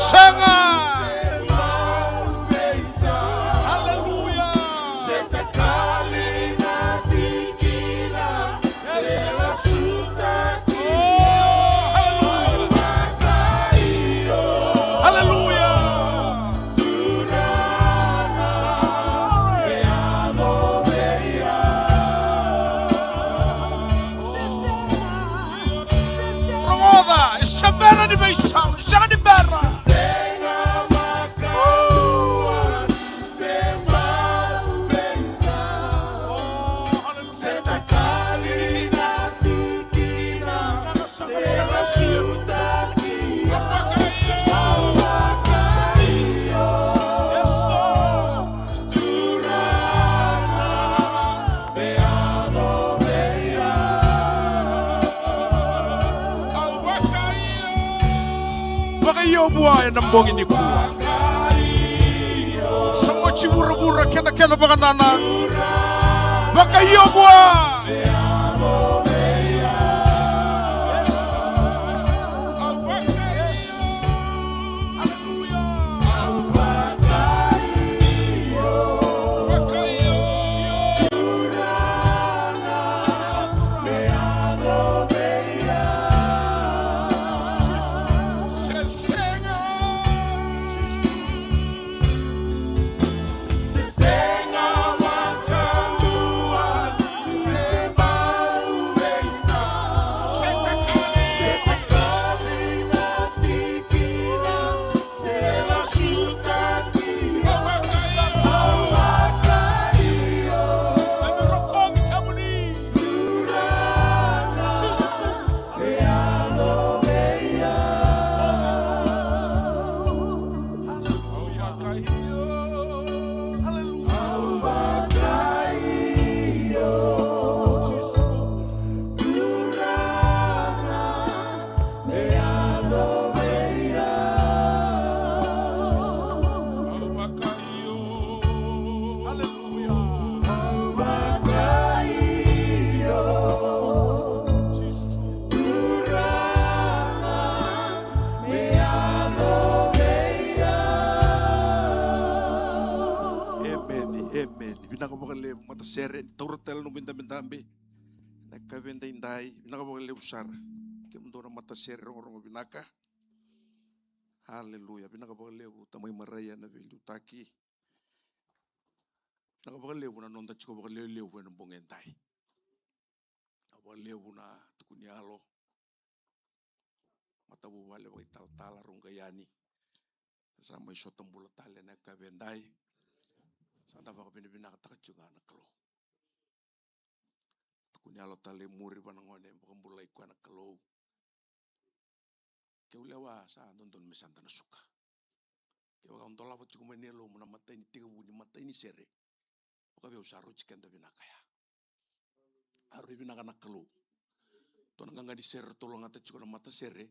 Sega. Haleluya. Yes. O, haleluya. Haleluya. Rogoca, e se bera ni veisau, e sega ni bera. Vakaio vua ena bogi nikua. Sa oti vuravura kei na kena vakanananu. Vakaio vua. Emeni, emeni. Vinaka vakalevu matasere, ni taura tale nomu idabedabe. Na ka vei daidai, vinaka vakalevu sara. Kemudou na matasere rogorogo vinaka. Haleluya. Vinaka vakalevu tamai Maraia na veiliutaki. Vinaka vakalevu na noda tiko vakalewelevu ena bogi edai. Vinaka vakalevu na tukuni yalo, matavuvale vakaitalatala, rau qai yani. Sa mai sota bula tale ena yakavi edai. Sa da vakavinavinakataka tiko ga na Kalou. Tukuni yalo tale i muri vua na gone vakabulai koya na Kalou. Keu lewa sa dodonu me sa da na suka. Kevaka o dolava tiko mai na yalomu na imatai ni tekivu ni imatai ni sere, vakaveisau, sa rauti keda vinaka ya. A rui vinaka na Kalou. Tou na qaqa ni sere, ratou lagata tiko na matasere,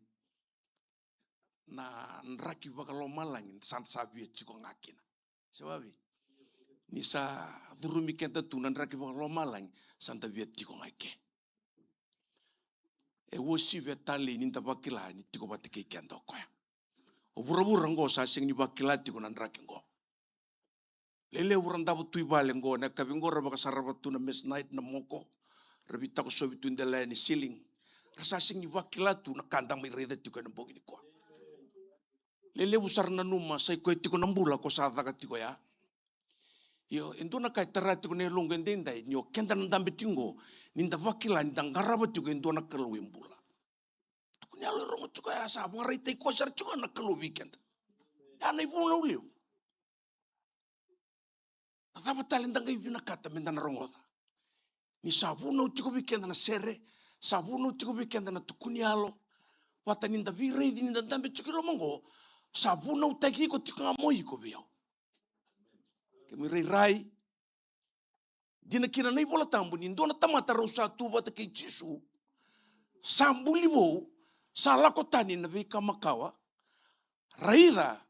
na draki vakalomalagi sa da sa via tiko ga kina. Se vavi? Ni sa curumi keda tu na draki vakalomalagi, sa da via tiko ga i ke. E uasivi, e talei ni da vakila ni tiko vata kei keda o koya. O vuravura oqo sa sega ni vakila tiko na draki oqo. Lelevu ra davo tu i vale oqo, na yakavi oqo ra vakasarava tu na mess night, na moko, ra veitakosovi tu i delai ni ceiling. Ra sa sega ni vakila tu na ka da mai raica tiko ena bogi nikua. Lelevu sara nanuma sa i koya tiko na bula ko sa caka tiko ya. Io, e dua na ka e tara tiko na yaloqu edaidai, ni o keda na dabe tiko oqo, ni da vakila ni da qarava tiko e dua na Kalou e bula. Tukuni yalo e rogo tiko ya, sa vakaraitaki koya sara tiko na Kalou vei keda. Ya na ivunau levu. Na cava tale da qai vinakata me da na rogoca? Ni sa vunau tiko vei keda na sere, sa vunau tiko vei keda na tukuni yalo, vata ni da veiraici ni da dabe tiko i loma oqo, sa vunautaki iko tiko ga mo iko vei au. Kemu irairai, dina kina na iVola Tabu ni dua na tamata rau sa tu vata kei Jisu, sa buli vou, sa lako tani na veika makawa, raica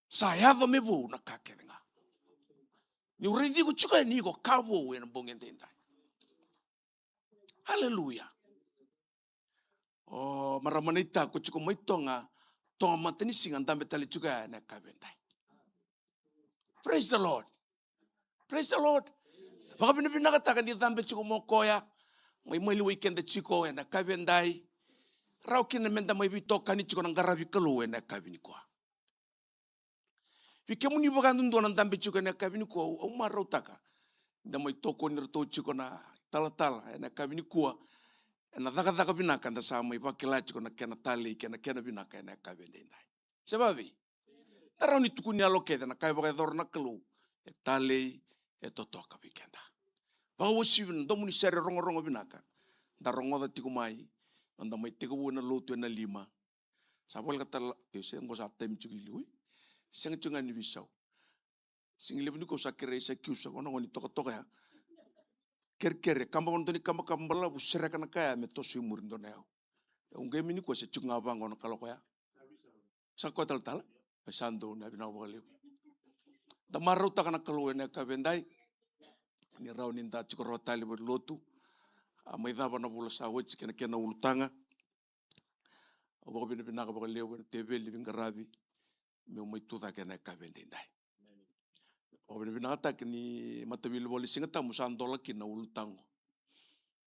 sa yaco me vou na ka kece ga. Niu raici iko tiko yani, iko ka vou ena bogi edaidai. Aleluya. O marama naita ko tiko mai Toga, Toga Matanisiga, dabe tale tiko ya ena yakavi edai. Praise the Lord. Praise the Lord. Vakavinavinakataka ni cabe tiko mo koya, mai maliwai keda tiko ena yakavi edai. Rawa kina me da mai veitokani tiko na qaravi Kalou ena yakavi nikua. Vei kemuni vakayadudua na dabe tiko ena yakavi nikua, au, au marautaka da mai tokoni iratou tiko na talatala ena yakavi nikua, ena cakacaka vinaka da sa mai vakila tiko na kena talei kei na kena vinaka ena yakavi edaidai. Se vavi? Da rawa ni tukuni yalo kece na ka e vakayacora na Kalou, e talei, e totoka vei keda. Vakauasivi na domo ni sere rogorogo vinaka da rogoca tiko mai, da mai tekivu ena lotu ena lima. Sa voleka tale, e, se qo sa taimi tiko i liu, e? Sega tiko ga ni veisau. Siga levu nikua au sa kerei sa kiusa, qo na gone ni tokatoka ya. Kerekere, kaba, qo na dua ni kabakaba balavu, sereka na ka ya me toso i muri dua na yau. Au qai mai nikua se tiko ga vaqo na kaloko ya. Sa koya talatala. E sa donu, vinaka vakalevu. Da marautaka na Kalou ena yakavi edai. Ni rawa ni da tiko rawa tale i valenilotu. A mai cava na vula sa oti kei na kena ulutaga. Au vakavinavinaka vakalevu ena teveli ni veiqaravi meu mai tu cake ena yakavi edaidai. Vakavinavinakataki ni matawilivola ni Siga Tabu sa dola kina na ulutaga.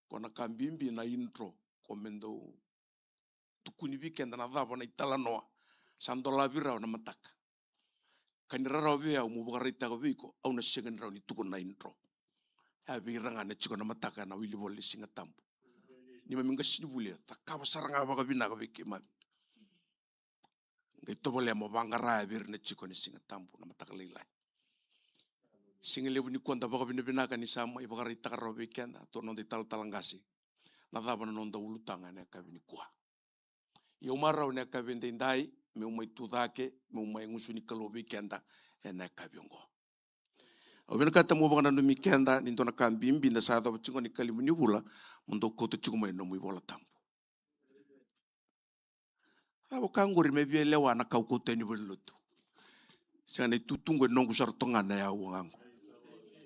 Ko na ka bibi na intro, ko me dau tukuni vei keda na cava na italanoa sa dolava vei rau na mataka. Ka ni rarawa vei au meu vakaraitaka vei iko, au na sega ni rawa ni tukuna na intro. Ya vei ira ga na tiko na mataka ena wilivola ni Siga Tabu. Neimami qasenivuli, cakava sara ga vakavinaka vei keimami. Qai tovolea mo vaqara vei ira na tiko ena Siga Tabu na mataka lailai. Siga levu nikua da vakavinavinaka ni sa mai vakaraitaka rawa vei keda, tou na noda italatala qase, na cava na noda ulutaga ena yakavi nikua. Ia au marau ena yakavi edaidai meu mai tu cake, meu mai gusu ni Kalou vei keda ena yakavi oqo. Au vinakata meu vakananumi keda ni dua na ka bibi da sa yacova tiko na ikalima ni vula, mo dou kauta tiko mai na nomu iVola Tabu. Cava ka qori me via lewa na ka au kauta yani valenilotu? Sega, na itutu qo e noqu sara toka ga na yau ga qo.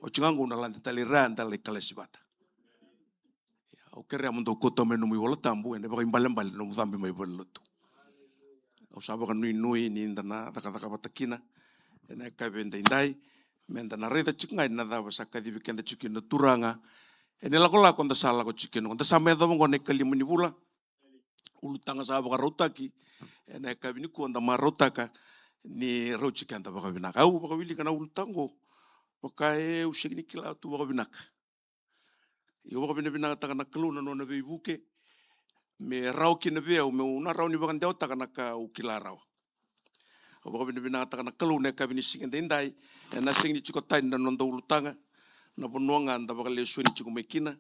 Oti ga qo au na lade tale i ra, da lai kalasi vata. Ia, au kerea mo dou kauta mai na nomu iVola Tabu, ena vakaibalebale na nomu cabe mai valenilotu. Au sa vakanuinui ni da na cakacaka vata kina ena yakavi edaidai, me da na raica tiko ga na cava sa kacivi keda tiko kina na Turaga ena ilakolako da sa lako tiko kina. Da sa mai yacova qo na ikalima ni vula. Ulutaga sa vakarautaki ena yakavi nikua, da marautaka ni rauti keda vakavinaka. Au vakawilika na ulutaga qo, Vaka e, au sega ni kila tu vakavinaka. Io, vakavinavinakataka na Kalou na nona veivuke me rawa kina vei au meu na rawa ni vakadewataka na ka au kila rawa. Au vakavinavinakataka na Kalou na yakavi ni siga daidai, ena sega ni tiko tani na noda ulutaga, na vanua ga da vakalesoni tiko mai kina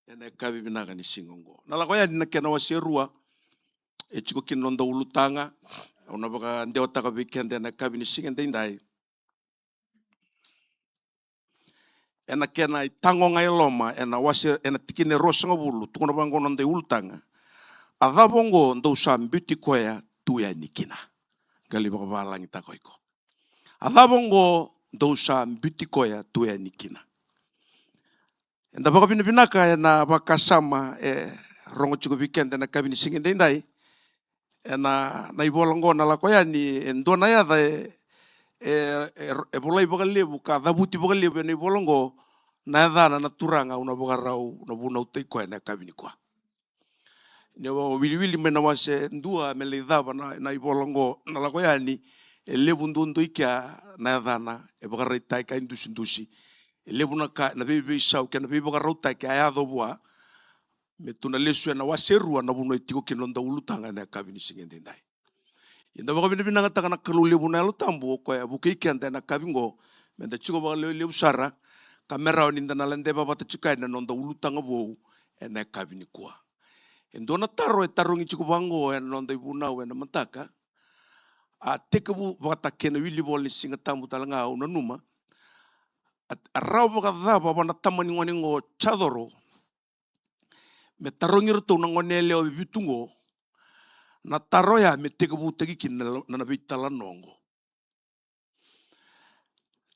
ena yakavi vinaka ni siga oqo. Na Lako Yani na kena wase rua e tiko kina noda ulutaga. Au na vakadewataka vei keda ena yakavi ni siga daidai ena kena itago ga e loma, ena wase, ena tikina e ruasagavulu, tukuna vaqo noda iulutaga: A cava oqo dou sa biuti koya tu yani kina? Qai lai vakavalagitaka o iko. A cava oqo dou sa biuti koya tu yani kina? Eda vakavinavinaka ena vakasama e rogo tiko vei keda ena yakavi ni siga daidai. Ena, na ivola oqo na Lako Yani, e dua na yaca e, e, e, e volai vakalevu ka cavuti vakalevu ena ivola oqo na yacana na Turaga au na vakarau na vunautaki koya ena yakavi nikua. Ni au wiliwili mai na wase dua me lai cava na, na ivola oqo na Lako Yani, e levu duadua i kea na yacana e vakaraitaki, a idusidusi. E levu na ka, na veiveisau kei na veivakarautaki a yaco vua me tu na lesu ena wase rua, na vanua e tiko kina noda ulutaga ena yakavi ni siga daidai. Ia da vakavinavinakataka na Kalou levu na Yalo Tabu, o koya e vukei keda ena yakavi oqo meda tiko vakalevulevu sara, ka me rawa nida na ladeva vata tiko yani na noda ulutaga vou ena yakavi nikua. E dua na taro e tarogi tiko vaqo ena noda ivunau ena mataka: A tekivu, vata kei na wilivola ni Siga Tabu tale ga au nanuma, a, a rawa vakacava vua na tama ni gone oqo, Jacoro, me tarogi iratou na gone yalewa vitu oqo na taro ya me tekivutaki kina na, na, na veitalanoa oqo?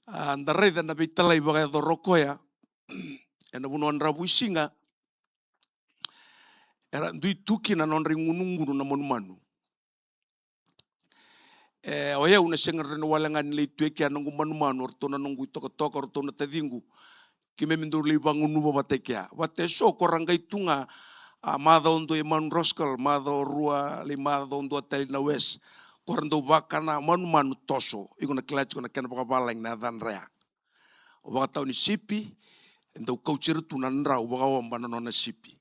A, da raica na veitalai vakayacora o koya ena vanua Dravuisiga. Era dui tu kina na nodra igunugunu na manumanu. E, o yau na sega rawa ni wale ga ni lai tu e kea, noqu manumanu, o ratou na noqu itokatoka, o ratou na taciqu. Keimami dau lai vagunuva vata e kea. Vata eso ko ra qai tu ga, a, macawa dua i Mount Roskill, macawa rua, lai macawa dua tale na West. Ko ra dau vakana manumanu toso. Iko na kila tiko na kena vakavalagi na yacadra ya. O vakatawa ni sipi, e dau kauti ira tu na drau vakaoba na nona sipi.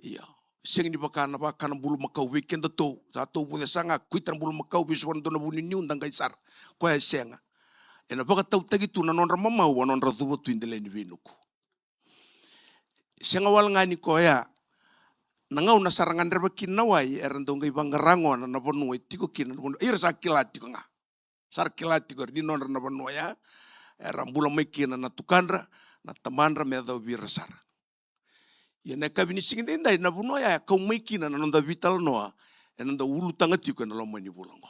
Ia, sega ni vaka na vakana bulumakau vei kedatou. Sa tou vucesa ga, kuita na bulumakau, vesu vua na dua na vuniniu, da qai sara. Koya e sega. Ena vakatautaki tu na nodra mamau, a nodra cuva tu i delai ni veinuku. Sega wale ga ni koya, na gauna sa ra gadreva kina na wai, era dau qai vaqara gona na vanua e tiko kina na vanua. Ira sa kila tiko ga. Sa ra kila tiko era ni nodra na vanua ya, era bula mai kina na tukadra, na tamadra, me yacovi ira sara. Ia na yakavi ni siga daidai na vanua ya e kau mai kina na noda veitalanoa, ena noda ulutaga tiko ena loma ni vula oqo.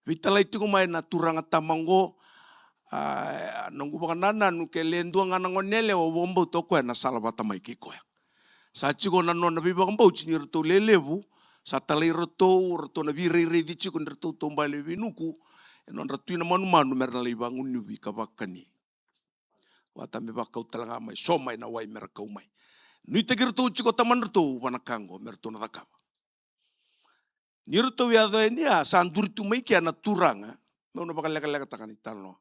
Veitalai tiko mai na turaga tama oqo, a, noqu vakanananu ke le dua ga na gone yalewa au vakabauta o koya na sala vata mai kei koya. Sa tiko na nona veivakabauti ni ratou lelevu, sa talai iratou, ratou na veirairaici tiko ni ratou taubale veinuku, e nodra tui na manumanu me ra na lai vagunuvi ka vakani. Vata me vakau tale ga mai, so mai na wai me ra kau mai. Nuitaki iratou tiko tamadratou vua na ka oqo me ratou na cakava. Ni ratou yaco yani, a sa duri tu mai kea na turaga, meu na vakalekalekataka na italanoa.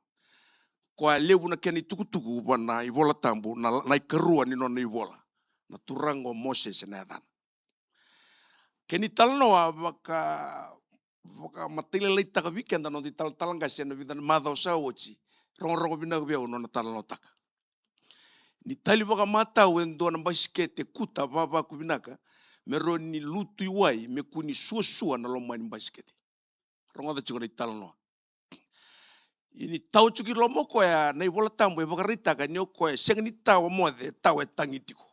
Koya levu na kena itukutuku vua na iVola Tabu, na, na ikarua ni nona ivola. Na turaga o Mosese na yacana. Kena italanoa vaka, vakamatailalai taka vei keda na noda italatala qase ena vica na macawa sa oti. Rogorogo vinaka vei au na nona talanoataka. Ni tali vakamatau e dua na basikete kuta vavaku vinaka, me rawa ni lutu i wai, me kua ni suasua na loma ni basikete. Rogoca tiko na italanoa. Ia ni tawa tiko i loma o koya, na iVola Tabu e vakaraitaka ni o koya e sega ni tawa moce, e tawa e tagi tiko.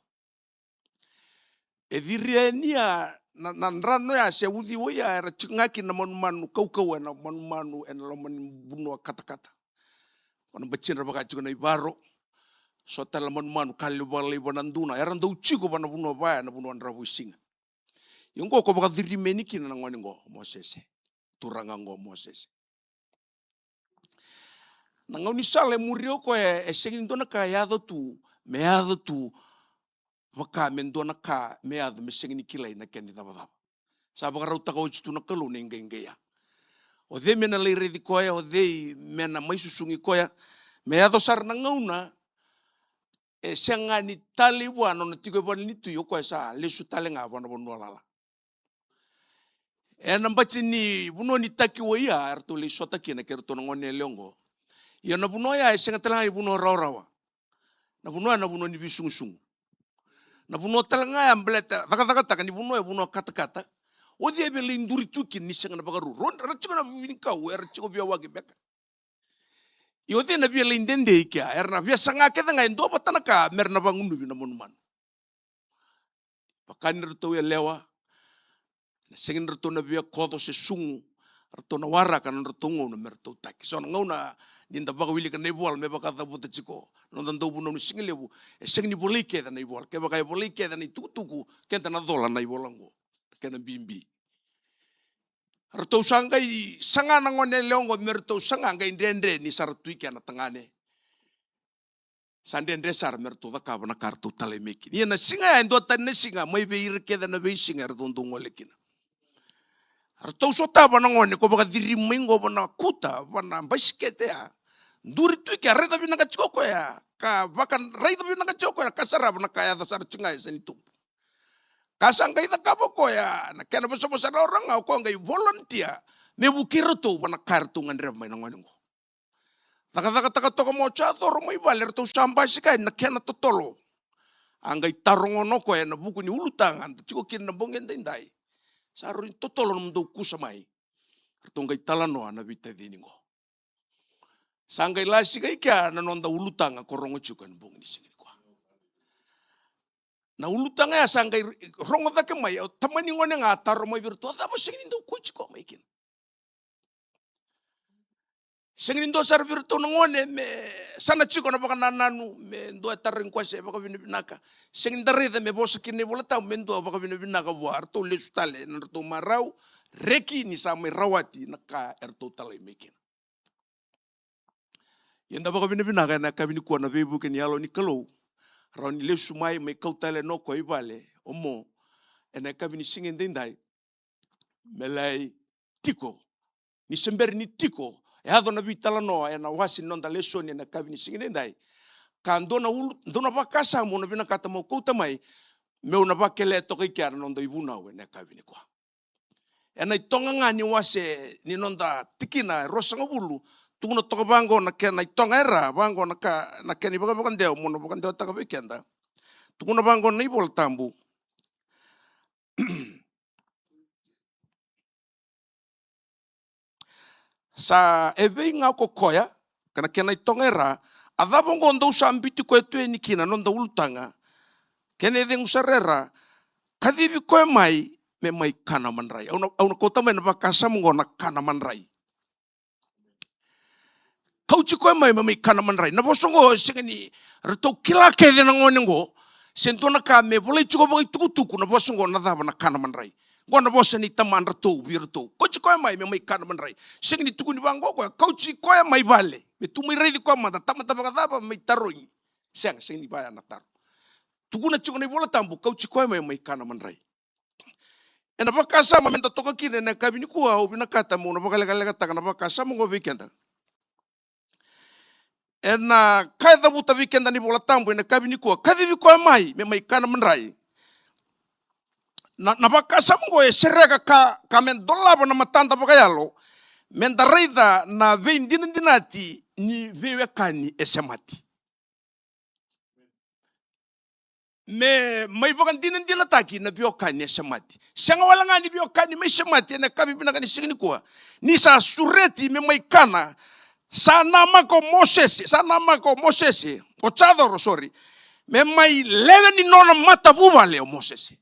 E ciria yani ya, na, na drano ya se uciwa ya, era tiko ga kina na manumanu kaukauwa, ena manumanu ena loma ni vanua katakata. Ko na batidra vaka tiko na ivaro. So tale na manumanu ka levu vakalaiva na duna, era dau tiko vua na vanua vaya, na vanua Dravuisiga. Ia oqo ko vakaciri mai yani kina na gone oqo, Mosese. Turaga oqo, Mosese. Na gaunisala e muria o koya, e sega ni dua na ka e yaco tu, me yaco tu vaka me dua na ka me yaco me sega ni kilai na kena icavacava. Sa vakarautaka oti tu na Kalou na iqaiqai ya. O cei me na lai raici koya, o cei me na mai susugi koya, Me yaco sara na gauna e sega ni talei vua na nona tiko e vale ni tui, o koya sa lesu tale ga vua na vanua lala. Ena bati ni vanua ni taki wai ya eratou lai sota kina kei ratou na gone yalewa oqo. Ia na vanua ya e sega tale ga ni vanua rawarawa. Na vanua ya na vanua ni veisugusugu. Na vanua tale ga ya baleta cakacakataka ni vanua ya vanua katakata. O cei e via lai duri tu kina ni sega na vakaruru? Ra tiko na vinikau era tiko via waki beka. Ia o cei na via lai dede i kea? Era na via saga kece ga e dua vata na ka mera na vagunuvi na manumanu. Vaka ni ratou yalewa, na sega ni ratou na via koco se sugu, ratou na waraka na nodratou gauna me ratou taki. So na gauna ni da vakawilika na ivola me vakacavuta tiko na noda dauvunau ni sigalevu, e sega ni volai kece na ivola. Kevaka e volai kece na itukutuku, keda na cola na ivola oqo. Kena bibi. Ratou sa qai saga na gone yalewa oqo me ratou saga qai dredre ni sa ra tu i kea na tagane. Sa dredre sara me ratou cakava na ka ratou talai mai kina. Ia na siga ya e dua tani na siga mai vei ira kece na veisiga eratou dau gole kina. Ratou sotava na gone ko vakaciri mai qo va na kuta, va na basikete ya. Duri tu i kea, raica vinaka tiko koya. Ka vakaraica vinaka tiko koya, ka sarava na ka yaco sara tiko ga e Sanitubu. Ka sa qai cakava o koya, na kena vosavosa raurau ga o koya qai volunteer me vukei iratou va na ka eratou gadreva mai na gone oqo. Cakacakataka toka mai o Jacoro mai vale, ratou sa basika yani na kena totolo. A qai taro gona o koya ena vuku ni ulutaga da tiko kina na bogi edaidai. Sa rui totolo nomudou kusa mai. Ratou qai talanoa na veitacini qo. Sa qai lasika i kea na noda ulutaga ko rogo tiko ena bogi ni siga nikua. Na ulutaga ya sa qai rogo cake mai, o tamani gone ga a taro mai vei iratou, a cava o sega ni dau kauti koya mai kina? Sega ni dua sara vei iratou na gone me sa na tiko na vakanananu, me dua e tarogi koya se vakavinavinaka. Sega ni da raica me vosa kina na iVola Tabu me dua vakavinavinaka vua. Ratou lesu tale ena nodratou marau, reki ni sa mai rawati na ka eratou talai mai kina. Ia da vakavinavinaka ena yakavi nikua na veivuke ni Yalo ni Kalou. Rawa ni lesu mai, mai kau tale no koya i vale o Mo ena yakavi ni siga edaidai. Me lai tiko, ni se bera ni tiko, e yaco na veitalanoa ena wase ni noda lesoni ena yakavi ni siga edaidai. Ka dua na ulu, dua na vakasama au na vinakata meu kauta mai, meu na vakele toka i kea na noda ivunau ena yakavi nikua. Ena iToga ga ni wase ni noda tikina e ruasagavulu, tukuna toka vaqo na kena iToga e ra, vaqo na ka, na kena ivakavakadewa, mo na vakadewataka vei keda. Tukuna vaqo na iVola Tabu. Sa evei ga ko koya, ka na kena iToga e ra, a cava oqo dou sa biuti koya tu yani kina na noda ulutaga? Kena icegu sara e ra, kacivi koya mai me mai kana madrai. Au na, au na kauta mai na vakasama oqo na kana madrai. Kauti koya mai me mai kana madrai. Na vosa oqo e sega ni ratou kila kece na gone oqo se dua na ka me volai tiko vakaitukutuku na vosa oqo na cava na kana madrai. Oqo na vosa ni tamadratou vei iratou. Kauti koya mai me mai kana madrai. Sega ni tukuni vaqo koya, kauti koya mai vale. Me tu mai raici koya mada, tamata vakacava mai tarogi. Sega, sega ni vaya na taro. Tukuna tiko na iVola Tabu, kauti koya mai, mai kana madrai. Ena vakasama meda toka kina ena yakavi nikua, au vinakata meu na vakalekalekataka na vakasama oqo vei keda. Ena ka e cavuta vei keda na iVola Tabu ena yakavi nikua, kacivi koya mai me mai kana madrai. Na, na vakasama oqo e sereka ka, ka me dolava na matada vakayalo, meda raica na veidinadinati ni veiwekani e semati. Me mai vakadinadinataki na veiwekani e semati. Sega wale ga ni veiwekani mai semati ena yakavi vinaka ni siga nikua. Ni sa sureti me mai kana, sa namaka o Mosese, sa namaka o Mosese, o Jacoro, sorry, me mai lewe ni nona matavuvale o Mosese.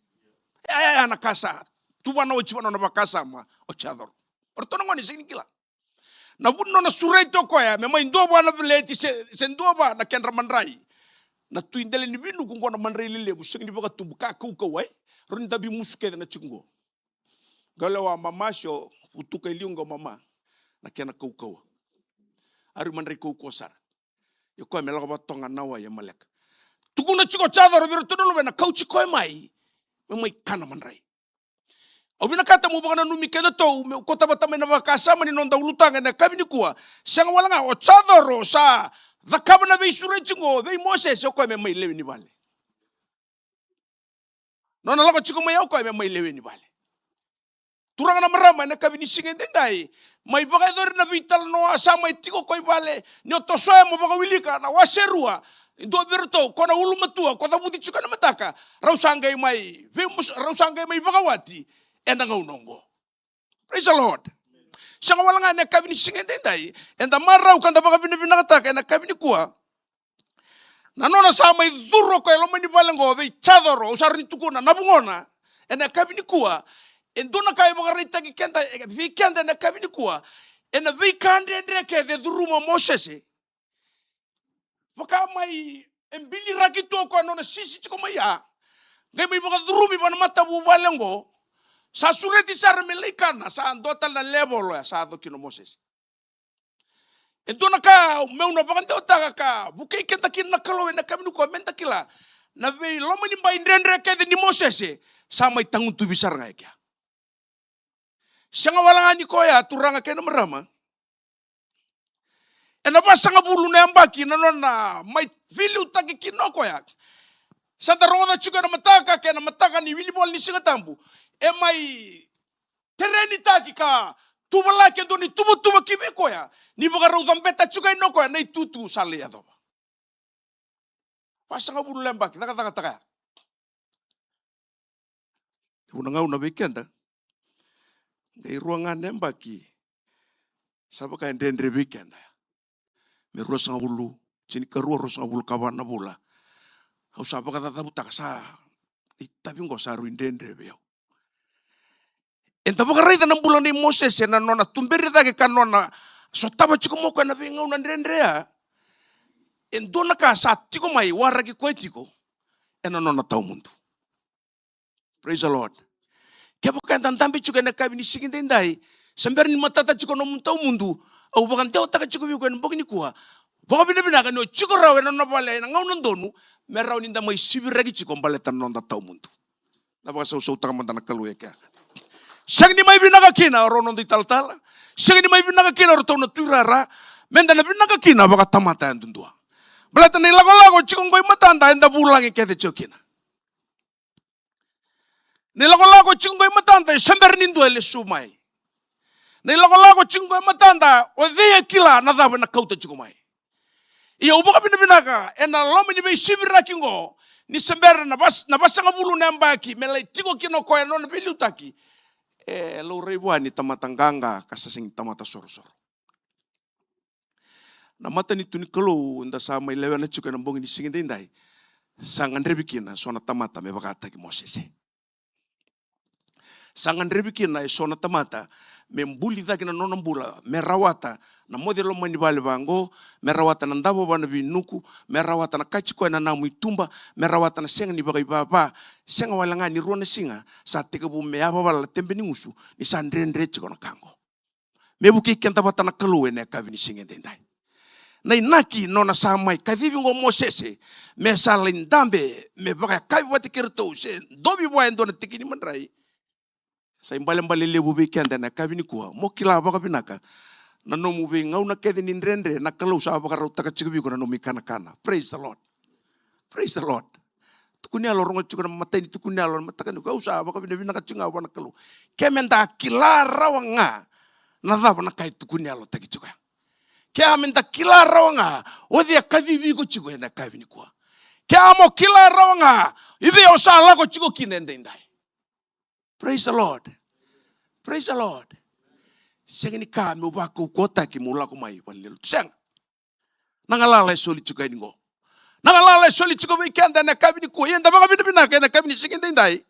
E, e, e, na ka sa tuvana oti vua na nona vakasama o Jacoro. O ratou na gone sega ni kila. Na vu ni nona sureti o koya me mai dua vua na veleti se, se dua vua na kedra madrai. Na tu i dela ni vinuku oqo na madrai lelevu, sega ni vakatubu, ka kaukauwa, e. Rawa ni da veimusu kece na tiko oqo. Qai lewa mama se o vutuka e liu qo mama na kena kaukauwa. Ari madrai kaukauwa sara. Ia koya me lako vatoga na wai e maleka. Tukuna tiko o Jacoro vei iratou na luvena, kauti koya mai me mai kana madrai. Au vinakata meu vakananumi kedatou, meu kauta vata mai na vakasama ni noda ulutaga ena yakavi nikua. Sega wale ga, o Jacoro sa cakava na veisureti oqo vei Mosese, o koya me mai lewe ni vale. Nona lako tiko mai ya o koya me mai lewe ni vale. Turaga na marama, ena yakavi ni siga edaidai, mai vakayacori na veitalanoa, sa mai tiko o koya i vale, ni o tosoya mo vakawilika na wase rua, e dua vei iratou, ko na ulumatua, ko cavuti tiko ena mataka, rau sa qai mai, veimus-, rau sa qai mai vakawati, ena gauna oqo. Praise the Lord. Sega wale ga ena yakavi ni siga edaidai, eda marau ka da vakavinavinakataka ena yakavi nikua. Na nona sa mai curu o koya e loma ni vale oqo vei Jacoro, au sa rawa ni tukuna, na vugona, ena yakavi nikua, e dua na ka e vakaraitaki keda, e, vei keda ena yakavi nikua, ena veika dredre kece e curuma o Mosese. Vaka mai e biliraki tu o koya na nona sisi tiko mai ya. Qai mai vakacurumi vua na matavuvale oqo. Sa sureti sara me lai kana, sa dua tale na level oya sa yaco kina o Mosese. E dua na ka meu na vakadewataka ka vukei keda kina na Kalou ena yakavi nikua, meda kila na veilomanibai dredre kece ni Mosese, sa mai tagutuvi sara ga e kea. Sega wale ga ni koya, turaga kei na marama. Ena vasagavulu na yabaki na nona mai veiliutaki kina o koya. Sa da rogoca tiko ena mataka, kei na mataka ni wilivola ni Siga Tabu. E mai terenitaki ka tuvalaki e dua na ituvatuva ki vei koya, ni vakarau cabeta tiko yani o koya na itutu sa lai yacova. Vasagavulu na yabaki, cakacakataka ya. Levu na gauna vei keda, qai rua ga na yabaki, sa vaka e dredre vei keda ya. Me ruasagavulu, tinikarua, ruasagavulu ka va na vula. Au sa vakacacavutaka, sa itavi oqo sa rui dredre vei au. Eda vakaraica na bula nei Mosese, na nona tuberi cake ka nona sotava tiko mai o koya na veigauna dredre ya. E dua na ka sa tiko mai waraki koya tiko ena nona tawamudu. Praise the Lord. Kevaka eda dabe tiko ena yakavi ni siga edaidai, se bera ni matata tiko na nomu tawamudu, au vakadewataka tiko vei iko ena bogi nikua, vakavinavinaka ni o tiko rawa ena nona vale ena gauna donu, me rawa ni da mai siviraki tiko baleta na noda tawamudu. Na vakasausautaka mada na Kalou e kea. Sega ni mai vinaka kina o rau noda italatala. Sega ni mai vinaka kina o ratou na tuirara. Meda na vinaka kina vakatamata yadudua. Baleta na ilakolako tiko qo i matada eda vulagi kece tiko kina. Na ilakolako tiko qo i matada e se bera ni dua e lesu mai. Na ilakolako tiko qo i matada, o cei e kila na cava ena kauta tiko mai. Ia au vakavinavinaka ena loma ni veisiviraki oqo, ni se bera na vas-, na vasagavulu na yabaki me lai tiko kina o koya ena nona veiliutaki. E laurai vua ni tamata qaqa ka sa sega ni tamata sorosoro. Na matanitu ni Kalou da sa mai lewena tiko ena bogi ni siga edaidai, sa gadrevi kina so na tamata me vakataki Mosese. Sa gadrevi kina e so na tamata me buli cake na nona bula, me rawata na moce loma ni vale vaqo, me rawata na davo vua na veinuku, me rawata na kaci koya na namu i tuba, me rawata na sega ni vakaivava. Sega wale ga ni rua na siga sa tekivu me yavavala na tebe ni gusu, ni sa dredre tiko na ka qo. Me vukei keda vata na Kalou ena yakavi ni siga edaidai. Na inaki nona sa mai kacivi qo Mosese me sa lai dabe, me vakayakavi vata kei iratou se dovi vua e dua na tiki ni madrai. Sa ibalebale levu vei keda ena yakavi nikua, mo kila vakavinaka na nomu veigauna kece ni dredre, na Kalou sa vakarautaka tiko vei iko na nomu ikanakana. Praise the Lord. Praise the Lord. Tukuniyalo, rogo tiko na matai ni tukuniyalo na mataka nikua, au sa vakavinavinaka tiko ga vua na Kalou. Ke meda kila rawa ga na cava na ka e tukuniyalotaki tiko ya. Ke a meda kila rawa ga o cei e kacivi iko tiko ena yakavi nikua. Ke a mo kila rawa ga i vei o sa lako tiko kina edaidai. Praise the Lord. Praise the Lord. Sega ni ka meu vakaukauwataki meu lako mai valenilotu. Sega. Na galala e soli tiko yani qo. Na galala e soli tiko vei keda ena yakavi nikua. Ia da vakavinavinaka ena yakavi ni siga edaidai.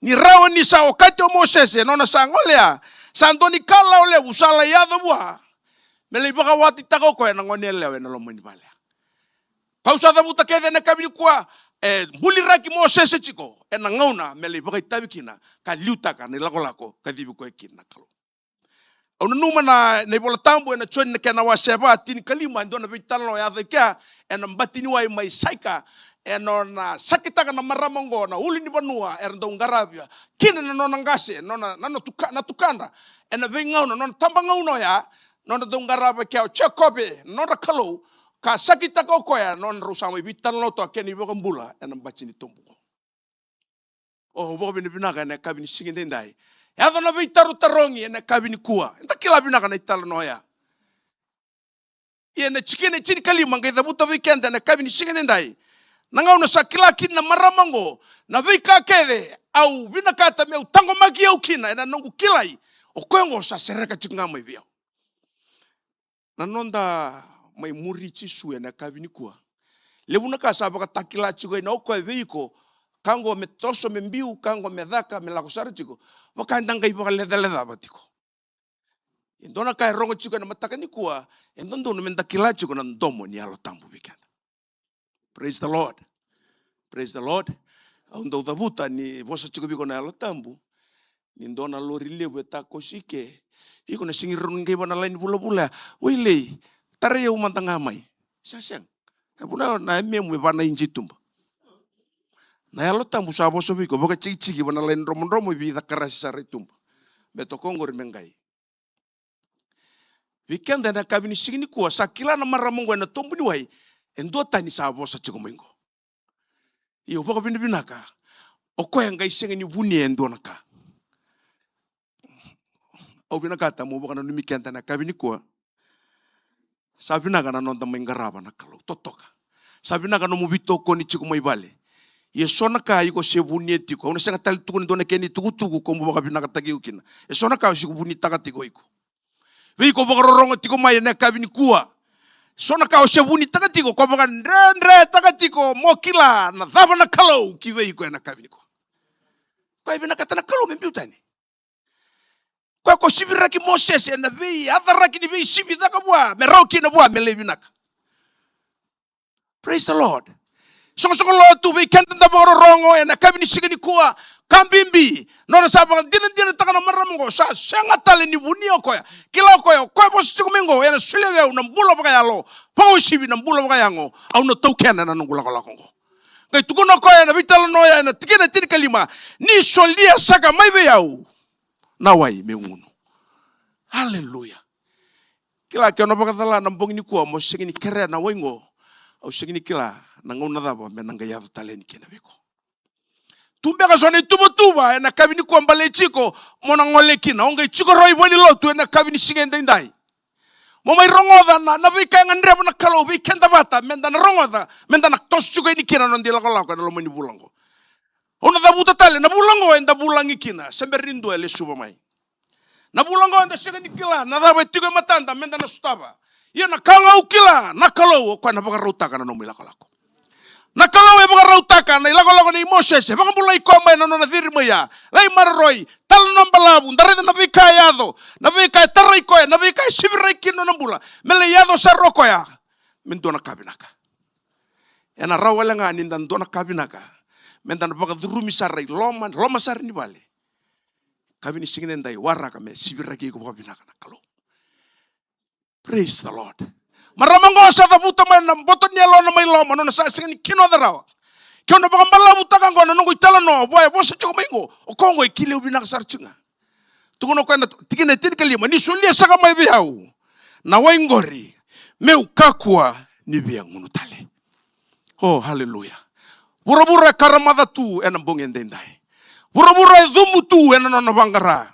Ni rawa ni sa okati o Mosese, nona sa gole ya. Sa dua ni ka lawalevu sa lai yaco vua. Me lai vakawatitaka o koya na goneyalewa ena loma ni vale. Kau sa cavuta kece ena yakavi nikua, e buliraki Mosese tiko ena gauna me lai vakaitavi kina, ka liutaka na ilakolako kacivi koya kina na Kalou. Au nanuma na, na iVola Tabu ena Joni na kena wase va, tinikalima, e dua na veitalanoa e yaco i kea ena bati ni wai mai Saika, e nona sakitaka na marama oqo na ulunivanua era dau qaravia kina na nona qase, nona, na, na tuka-, na tukadra, ena veigauna, nona tabagauna oya, nona dau qarava kea o Jekope, nodra Kalou, Ka sakitaka o koya na nodrau sa mai veitalanoa toka kei na iVakabula ena bati ni tobu qo. O, au vakavinavinaka ena yakavi ni siga edaidai. Yaco na veitarotarogi ena yakavi nikua. Eda kila vinaka na italanoa oya. Ia na tikina e tinikalima qai cavuta vei keda ena yakavi ni siga edaidai. Na gauna sa kila kina na marama oqo na veika kece au vinakata meu taqomaki au kina ena noqu kilai, o koya oqo sa sereka tiko ga mai vei au. Na noda mai muri Jisu ena yakavi nikua, levu na ka sa vakatakila tiko ena o koya vei iko. Ka oqo me toso, me biu, ka oqo me caka, me lako sara tiko. Vaka eda qai vakalecalecava tiko. E dua na ka e rogo tiko ena mataka nikua, e dodonu meda kila tiko na domo ni Yalo Tabu vei keda. Praise the Lord. Praise the Lord. Au dau cavuta ni vosa tiko vei iko na Yalo Tabu. Ni dua na lori levu e takosi ke. Iko na sega ni rawa ni qai vua na laini vulavula ya. Wailei, tarai au mada ga mai. Sa sega. E vuna na yamemu e va na inji i tuba. Na Yalo Tabu sa vosa vei iko, vakatikitiki vua na laini dromodromo, e vica karasi sara i tuba. Me toka oqori me qai. Vei keda ena yakavi ni siga nikua, sa kila na marama oqo ena tobu ni wai, e dua tani sa vosa tiko mai oqo. Io, vakavinavinaka, o koya qai sega ni vunia e dua na ka. Au vinakata meu vakananumi keda ena yakavi nikua. Sa vinaka na noda mai qarava na Kalou totoka. Sa vinaka nomu veitokoni tiko mai vale. Ia so na ka iko se vunia tiko. Au na sega tale ni tukuna e dua na kena itukutuku ko mo vakavinakataki iko kina. E so na ka o se vunitaka tiko iko. Vei iko vakarorogo tiko mai ena yakavi nikua. So na ka o se vunitaka tiko, ko vakadredretaka tiko mo kila na cava na Kalou ki vei iko ena yakavi nikua. Koya e vinakata na Kalou me biu tani. Koya ko siviraki Mosese ena veiyacaraki ni veisivi caka vua, me rawa kina vua me lai vinaka. Praise the Lord. Soqosoqo lotu, vei keda da vakarorogo ena yakavi ni siga nikua, ka bibi, nona sa vakadinadinataka na marama oqo, sa sega tale ni vunia o koya. Kila o koya, o koya vosa tiko mai oqo, ena solia vei au na bula vakayalo, vakauasivi na bula vakayago, au na taukena ena noqu lakolako oqo. Qai tukuna o koya ena veitalanoa ya ena tikina e tinikalima, ni solia saka mai vei au na wai meu gunu. Aleluya. Kila, ke o na vakacala na bogi nikua mo sega ni kerea na wai oqo, au sega ni kila na gauna cava me na qai yaco tale yani kina vei iko. Tu beka so na ituvatuva ena yakavi nikua baleti iko mo na gole kina, o qai tiko rawa i valenilotu ena yakavi ni siga edaidai. Mo mai rogoca na, na veika e gadreva na Kalou vei keda vata, meda na rogoca, meda na toso tiko yani kina na noda ilakolako ena loma ni vula oqo. Au na cavuta tale, na vula oqo eda vulagi kina, se bera ni dua e lesuva mai. Na vula oqo eda sega ni kila na cava e tiko e matada meda na sotava. Ia na ka ga au kila, na Kalou o koya na vakarautaka na nomu ilakolako. Na Kalou e vakarautaka na ilakolako nei Mosese, vakabulai koya mai na nona ciri mai ya. Lai maroroi, talanoa balavu, da raica na veika e yaco, na veika e tarai koya, na veika e siviraki kina nona bula. Me lai yaco sara o koya me dua na ka vinaka. Ena rawa wale ga ni da dua na ka vinaka, meda na vakacurumi sara i loma, loma sara ni vale. Yakavi ni siga edaidai, waraka me siviraki iko vakavinaka na Kalou. Praise the Lord. Marama oqo sa cavuta mai na boto ni yalona mai loma, nona sa sega ni kinoca rawa. Ke au na vakabalavutaka oqo na noqu italanoa, vua e vosa tiko mai oqo, o koya oqo e kilai au vinaka sara tiko ga. Tukuna o koya na tikina e tinikalima, ni solia saka mai vei au na wai qori, meu kakua ni via gunu tale. Oh, haleluya. Vuravura e karamaca tu ena bogi edaidai. Vuravura e cumu tu ena nona vaqara.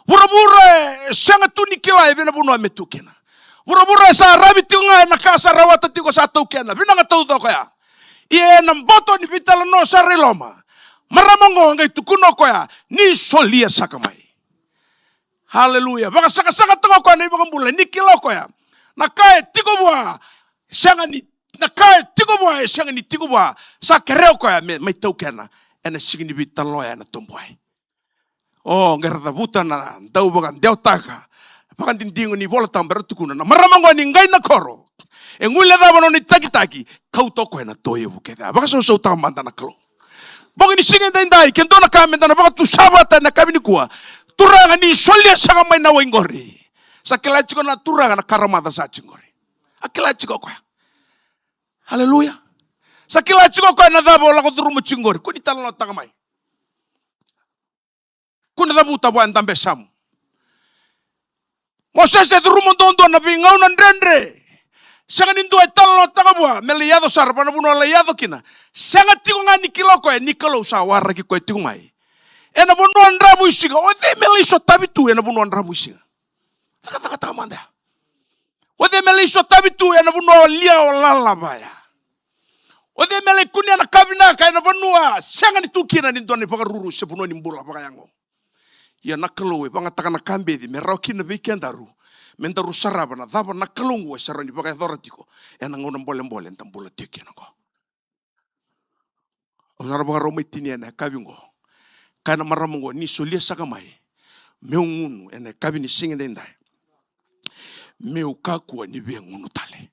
Vuravura e sega tu ni kila e vei na vanua me tu kina. Vuravura e sa ravi tiko ga ena ka sa rawata tiko, sa taukena, vinaka taucoko ya. Ia ena boto ni veitalanoa sara i loma, marama oqo qai tukuna o koya, ni solia saka mai. Haleluya. Vakasakasakataka o koya na iVakabula, ni kila o koya na ka e tiko vua, sega ni, na ka e tiko vua, e sega ni tiko vua. Sa kerea o koya me mai taukena ena siga ni veitalanoa ena tobu wai. O, qai ra cavuta na dau vakadewataka, vakadidigo ni Vola Tabu, era tukuna na marama oqo ni qai na koro. E guilecava na nona itakitaki, kauta o koya na toevu kece. Vakasausautaka mada na Kalou. Bogi ni siga edaidai, ke dua na ka meda na vakatusa vata ena yakavi nikua. Turaga, ni solia saka mai na wai qori. Sa kila tiko na Turaga na karamaca sa tiko qori. A kila tiko o koya. Haleluya. Sa kila tiko o koya na cava o lako curuma tiko qori. Kua ni talanoataka mai. Kua ni cavuta vua e dabe e yasamu. Mosese e curuma duadua na veigauna dredre. Sega ni dua e talanoataka vua me lai yaco sara vaka na vanua lai yaco kina. Sega tiko ga ni kila o koya ni Kalou sa waraki koya tiko mai ena vanua dravuisiga. O cei me lai sotavi tu ena vanua dravuisiga? Cakacakataka mada ya. O cei me lai sotavi tu ena vanua o lia o lalava ya? O cei me lai kunea na ka vinaka ena vanua sega ni tu kina ni dua na ivakaruru se vanua ni bula vakayago? Ia na Kalou e vagataka na kabeci me rawa kina vei kedaru me daru sarava na cava na Kalou oqo e sa rawa ni vakayacora tiko ena gauna bolebole eda bula tiko kina oqo. Au sa na vakarau mai tinia ena yakavi oqo. Kaya na marama oqo, ni solia saka mai meu gunu ena yakavi ni siga edaidai, meu kakua ni via gunu tale.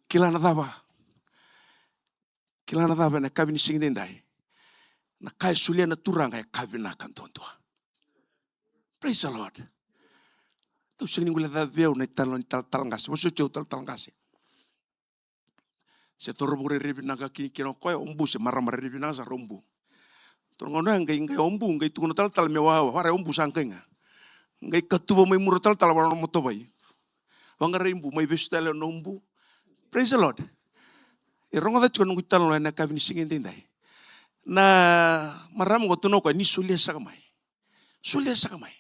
Kila na cava? Kila na cava ena yakavi ni siga edaidai? Na ka e solia na Turaga e ka vinaka duadua. Praise the Lord. Tou sega ni guilecava vei au na italanoa ni talatala qase. Vosoti au talatala qase. Se toro vakarairai vinaka kina, kina o koya o bu, se marama rairai vinaka sara o bu. Toro gauna ya qai, qai o bu qai tukuna talatala me wawa, warai o bu sa qai ga. Qai katuva mai mura talatala vaka na motovai. Vaqarai bu, mai vesu tale na o bu. Praise the Lord. E rogoca tiko na noqu italanoa ena yakavi ni siga edaidai. Na marama oqo tukuna o koya ni solia saka mai. Solia saka mai.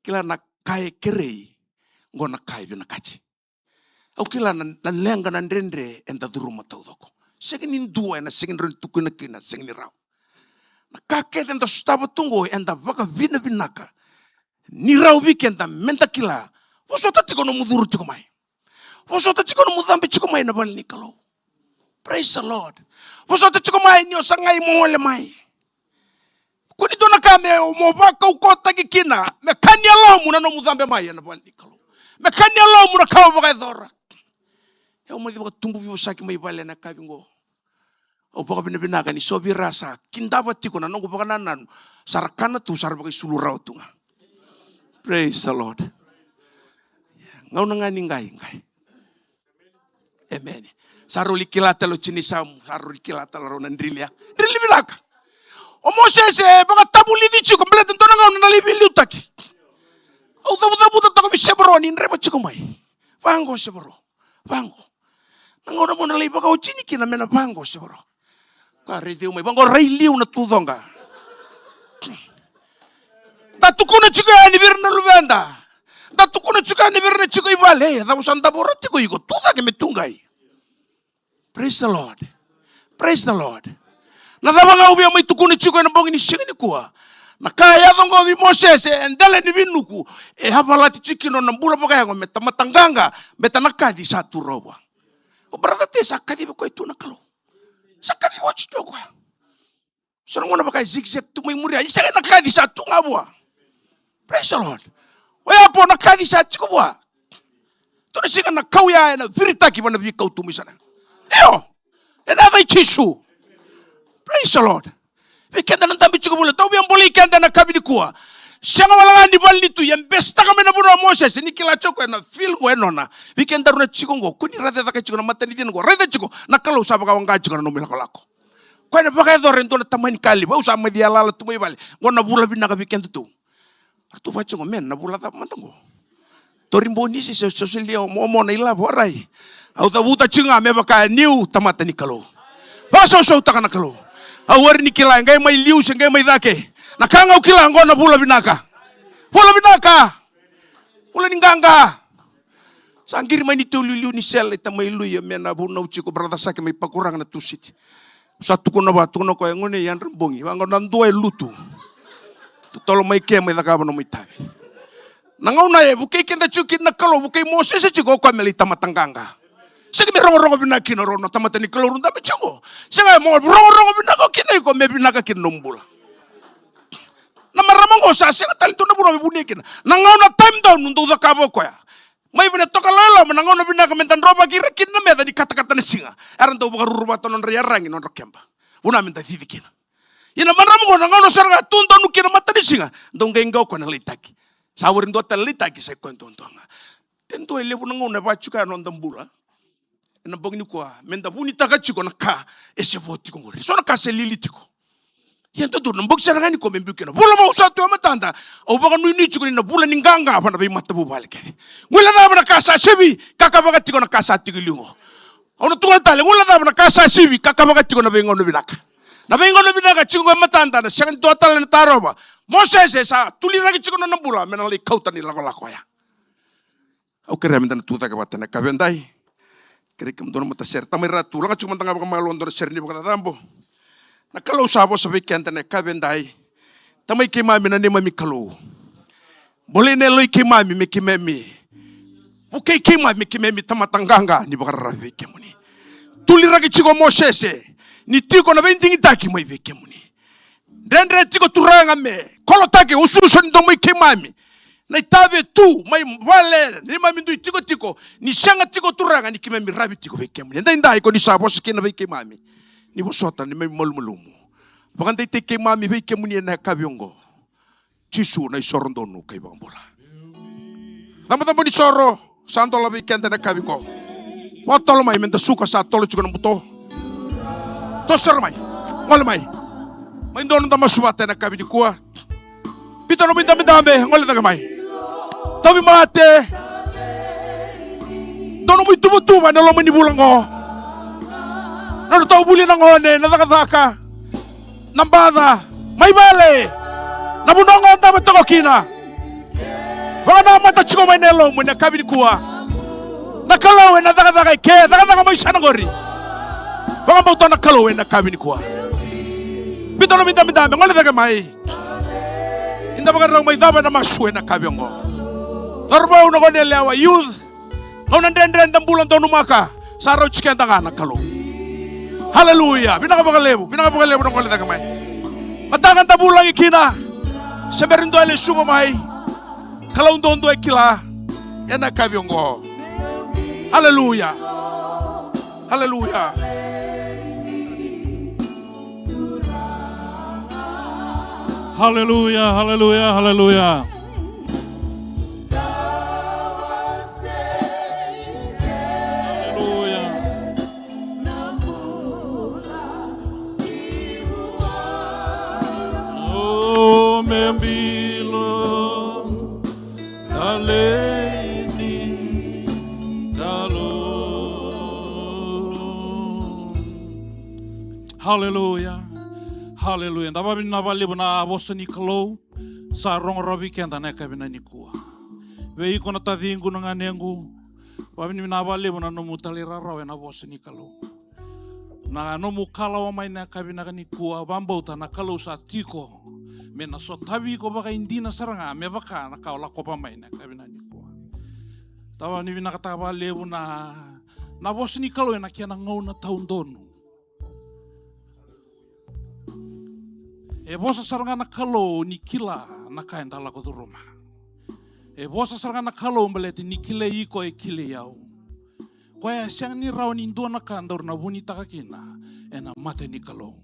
Kila na ka e kerei, oqo na ka e vinakati. Au kila na, na leqa, na dredre eda curuma taucoko. Sega ni dua ena sega ni rawa ni tukuna kina sega ni rawa. Na ka kece eda sotava tu oqo eda vakavinavinaka. Ni rawa vei keda meda kila. Vosota tiko nomu curu tiko mai. Vosota tiko nomu cabe tiko mai na vale ni Kalou. Praise the Lord. Vosota tiko mai ni o sa qai mo gole mai. Kua ni dua na ka me mo vakaukauwataki kina me ka ni yalomu na nomu cabe mai ena vale ni Kalou. Me ka ni yalomu na ka o vakayacora. Au mai vakatubu veivosaki mai vale ena yakavi oqo. Au vakavinavinaka ni so vei ira sa kidava tiko na noqu vakanananu, sa ra kana tu, sa ra vakaisulu rawa tu ga. Praise the Lord. Gauna ga ni qai, qai. Amen. Sa rau li kila tale o tini samu, sa rau li kila tale rau na drili ya. Drili vinaka. O Mosese e vakatavulici tiko baleta dua na gauna na lai veiliutaki. Au cavucavutataka vei Severo ni dreva tiko mai. Vaqo Severo. Vaqo. Na gauna mo na lai vakaotini kina me na vaqo Severo. Ka raici au mai. Vaqo rai liu na tucoqa. Da tukuna tiko yani vei ira na luveda. Da tukuna tiko yani vei ira na tiko i vale. E cava sa davora tiko iko? Tu cake me tu qai. Praise the Lord. Praise the Lord. Na cava ga au via mai tukuna tiko ena bogi ni siga nikua? Na ka e yaco oqo vei Mosese e dela ni veinuku e a valati tiko kina na bula vakayago me tamata qaqa, me ta na kaci sa tu rawa vua. O brother Te sa kacivi koya tu na Kalou. Sa kacivi oti tu o koya. Sa na gona vaka e zigzag tu mai muria. Isa na kaci sa tu ga vua. Praise the Lord. Oya po na kaci sa tiko vua. Tu na siga na kau ya ena viritaki vana veikau tu mai sana. Io. Ena yaca i Jisu. Praise the Lord. Vei keda na dabe tiko vula, tau via bolei keda na kavi nikua. Sega wala ga ni vale ni tui, e besetaka mai na vanua o Mosese, ni kila tiko ena fil qo e nona. Vei kedaru na tiko qo, ko ni raica caka tiko na matanicina qo, raica tiko, na Kalou sa vakawaqa tiko na nomu ilakolako. Koya na vakayacora e dua na tamani ka levu, au sa mai cialala tu mai vale, qo na vula vinaka vei keda tu. Ratou vaka tiko, man, na vula cava mada qo? Tori bonisi se sosolia o momo na ilavo, arai. Au cavuta tiko ga me vaka niu tamata ni Kalou. Vakasausautaka na Kalou. Au wari ni kila, e qai mai liu se qai mai cake. Na ka ga au kila, qo na vula vinaka. Vula vinaka. Vula ni qaqa. Sa qiri mai ni teu liuliu ni sele i tamai Lui, me na vunau tiko brother Sake mai Pakuranga na Tusiti. Sa tukuna vaka, tukuna koya, gone, yadra bogi vaka qo na dua e lutu. Totolo mai ke mai cakava nomu itavi. Na gauna e vukei keda tiko kina na Kalou, vukei Mosese tiko o koya me lai tamata qaqa. Sega me rogorogo vinaka kina rau na tamata ni Kalou rau dabe tiko. Sega mo rogorogo vinaka kina iko me vinaka kina nomu bula. Na marama qo sa sega tale dua na vanua me vunei kina. Na gauna time down dou cakava o koya. Mai vei na toka loiloma na gauna vinaka me da drovaki ira kina na meca ni katakata na siga. Era dau vakaruru vata nodra iyaragi nodra keba. Vuna me da cici kina. Ia na marama qo na gauna sara ga tu donu kina mata ni siga. Dau qai qau koya na laitaki. Sa wari dua tale laitaki sa i koya duadua ga. De dua e levu na gauna e vaka tiko ya noda bula. Ena bogi nikua me da vunitaka tiko na ka e se vo tiko qori. So na ka se lili tiko. Ia dodonu na bogi sara ga ni ko me biu kina. Vula vou sa tu e matada. Au vakanuinui tiko ni na vula ni qaqa vua na veimatavuvale kece. Guilecava na ka sa sevi, kakavaka tiko na ka sa tiko i liu qo. Au na tukuna tale, guilecava na ka sa sevi, kakavaka tiko na veigauna vinaka. Na veigauna vinaka tiko qo e matada, na sega ni dua tale na tarova. Mosese sa tuliraki tiko na nona bula me na lai kauta na ilakolako oya. Au kerea meda na tu cake vata ena yakavi edai. Kerei kemudou na matasere. Tamai Ratu, laga tiko mada ga vakamalua dua na sere ni vakacacabo. Na Kalou sa vosa vei keda ena yakavi edai. Tamai keimami, na neimami Kalou. Bolei na yaloi keimami me keimami vukei keimami me keimami tamata qaqa ni vakararavi vei kemuni. Tuliraki tiko o Mosese ni tiko na veidigitaki mai vei kemuni. Dredre tiko Turaga me kolotaki, usuusu ni domoi keimami. Na itavi e tu mai vale neimami dui tikotiko, ni sega tiko Turaga ni keimami ravi tiko vei kemuni. Edaidai ko ni sa vosa kina vei keimami. Ni vosota neimami malumalumu. Vakadeitaki keimami vei kemuni ena yakavi oqo. Jisu na isoro donu ka ivakabula. Cabocabo ni soro sa dola vei keda ena yakavi qo. Vakatotolo mai meda suka, sa tolo tiko na buto. Toso sara mai. Gole mai. Mai dua noda masu vata ena yakavi nikua. Biuta nomu idabedabe, gole cake mai. Tauvimate. Dua nomu ituvatuva ena loma ni vula qo. Na nodratou vuli na gone, na cakacaka. Na baca, mai vale, na vanua o davo toka kina. Vakanamata tiko mai na yalomu ena yakavi nikua. Na Kalou ena cakacaka e ke, cakacaka mai sana qori. Vakabauta na Kalou ena yakavi nikua. Biuta nomu idabedabe, gole cake mai. Eda vakarau mai cava ena masu ena yakavi oqo. Cauravou, na goneyalewa, youth. Gauna dredre da bula donumaka, sa rauti keda ga na Kalou. Haleluya. Vinaka vakalevu, vinaka vakalevu na gole cake mai. Mataka da vulagi kina, se bera ni dua e lesuva mai. Kalou duadua e kila ena yakavi oqo. Haleluya. Haleluya. Haleluya, haleluya, haleluya. Haleluya. O me bilo talei ni Kalou. Haleluya. Haleluya. Da vakavinavinaka vakalevu na vosa ni Kalou sa rogorogo vei keda na yakavi nikua. Vei iko na taciqu, na ganequ, vakavinavinaka vakalevu na nomu talairawarawa ena vosa ni Kalou. Na nomu kalawa mai na yakavi nikua, vakabauta na Kalou sa tiko me na sotavi iko vakaidina sara ga me vaka na ka o lakova mai na yakavi nikua. Da vakavinavinakataka vakalevu na, na vosa ni Kalou ena kena gauna taudonu. E vosa sara ga na Kalou ni kila na ka eda lako curuma. E vosa sara ga na Kalou baleta ni kilai iko, e kilai au. Koya e sega ni rawa ni dua na ka daru na vunitaka kina ena mata ni Kalou.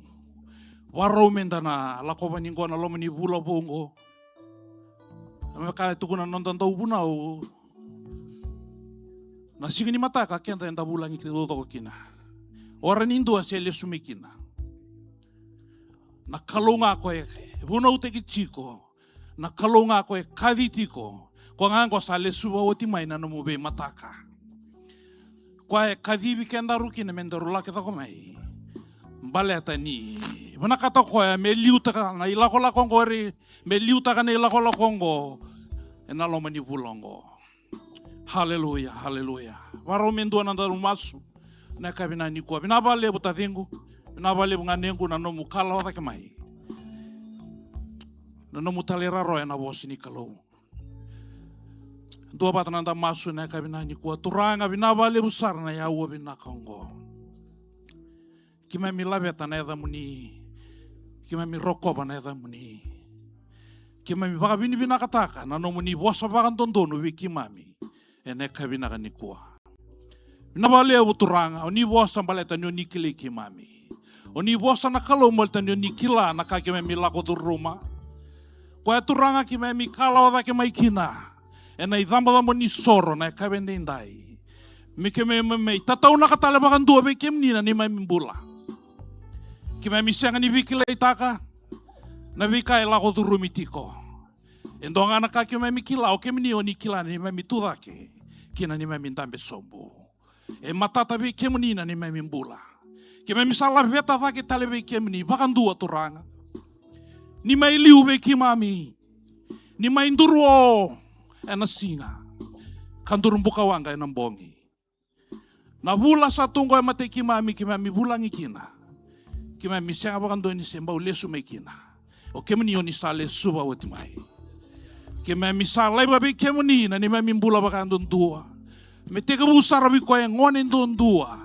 Varau meda na lakova ni qo na loma ni vula vou qo. Me vaka e tukuna na noda dauvunau, na siga ni mataka keda eda vulagi taucoko kina. Ora ni dua se lesu mai kina. Na Kalou ga ko e vunautaki tiko, na Kalou ga ko e kaci tiko, ko ga qo sa lesuva oti mai na nomu veimataka. Koya e kacivi kedaru kina me daru laki cako mai. Baleta ni vinakata koya me liutaka na ilakolako oqori, me liutaka na ilakolako oqo ena loma ni vula oqo. Haleluya, haleluya. Varau me dua na daru masu na yakavi nikua. Vinaka vakalevu taciqu, vinaka vakalevu ganequ na nomu kalawa cake mai, na nomu talairawarawa ena vosa ni Kalou. Dua vata na da masu na yakavi nikua. Turaga, vinaka vakalevu sara na aua vinaka oqo. Keimami laveta na yacamuni, keimami rokova na yacamuni. Keimami vakavinavinakataka na nomuni vosa vakadodonu vei keimami ena yakavi nikua. Vinaka vakalevu Turaga, o ni vosa baleta ni o ni kilai keimami. O ni vosa na Kalou baleta ni o ni kila na ka keimami lako curuma. Koya Turaga keimami kalawa cake mai kina ena icabocabo ni soro na yakavi edaidai. Me keimami mai tataunaka tale vakadua vei kemuni na neimami bula. Keimami sega ni veikilaitaka, na veika e lako curumi tiko. E dua ga na ka keimami kila, o kemuni o ni kila na neimami tucake kei na neimami dabe sobu. E matata vei kemuni na neimami bula. Keimami sa laveta cake tale vei kemuni vakadua, Turaga. Ni mai liu vei keimami, ni mai duru o ena siga, ka duru bukawaqa ena bogi. Na vula sa tu qo e matai keimami, keimami vulagi kina. Keimami sega vakadua ni se bau lesu mai kina. O kemuni o ni sa lesuva oti mai. Keimami sa laiva vei kemuni na neimami bula vakayadudua. Me tekivu sara vei koya e gone duadua,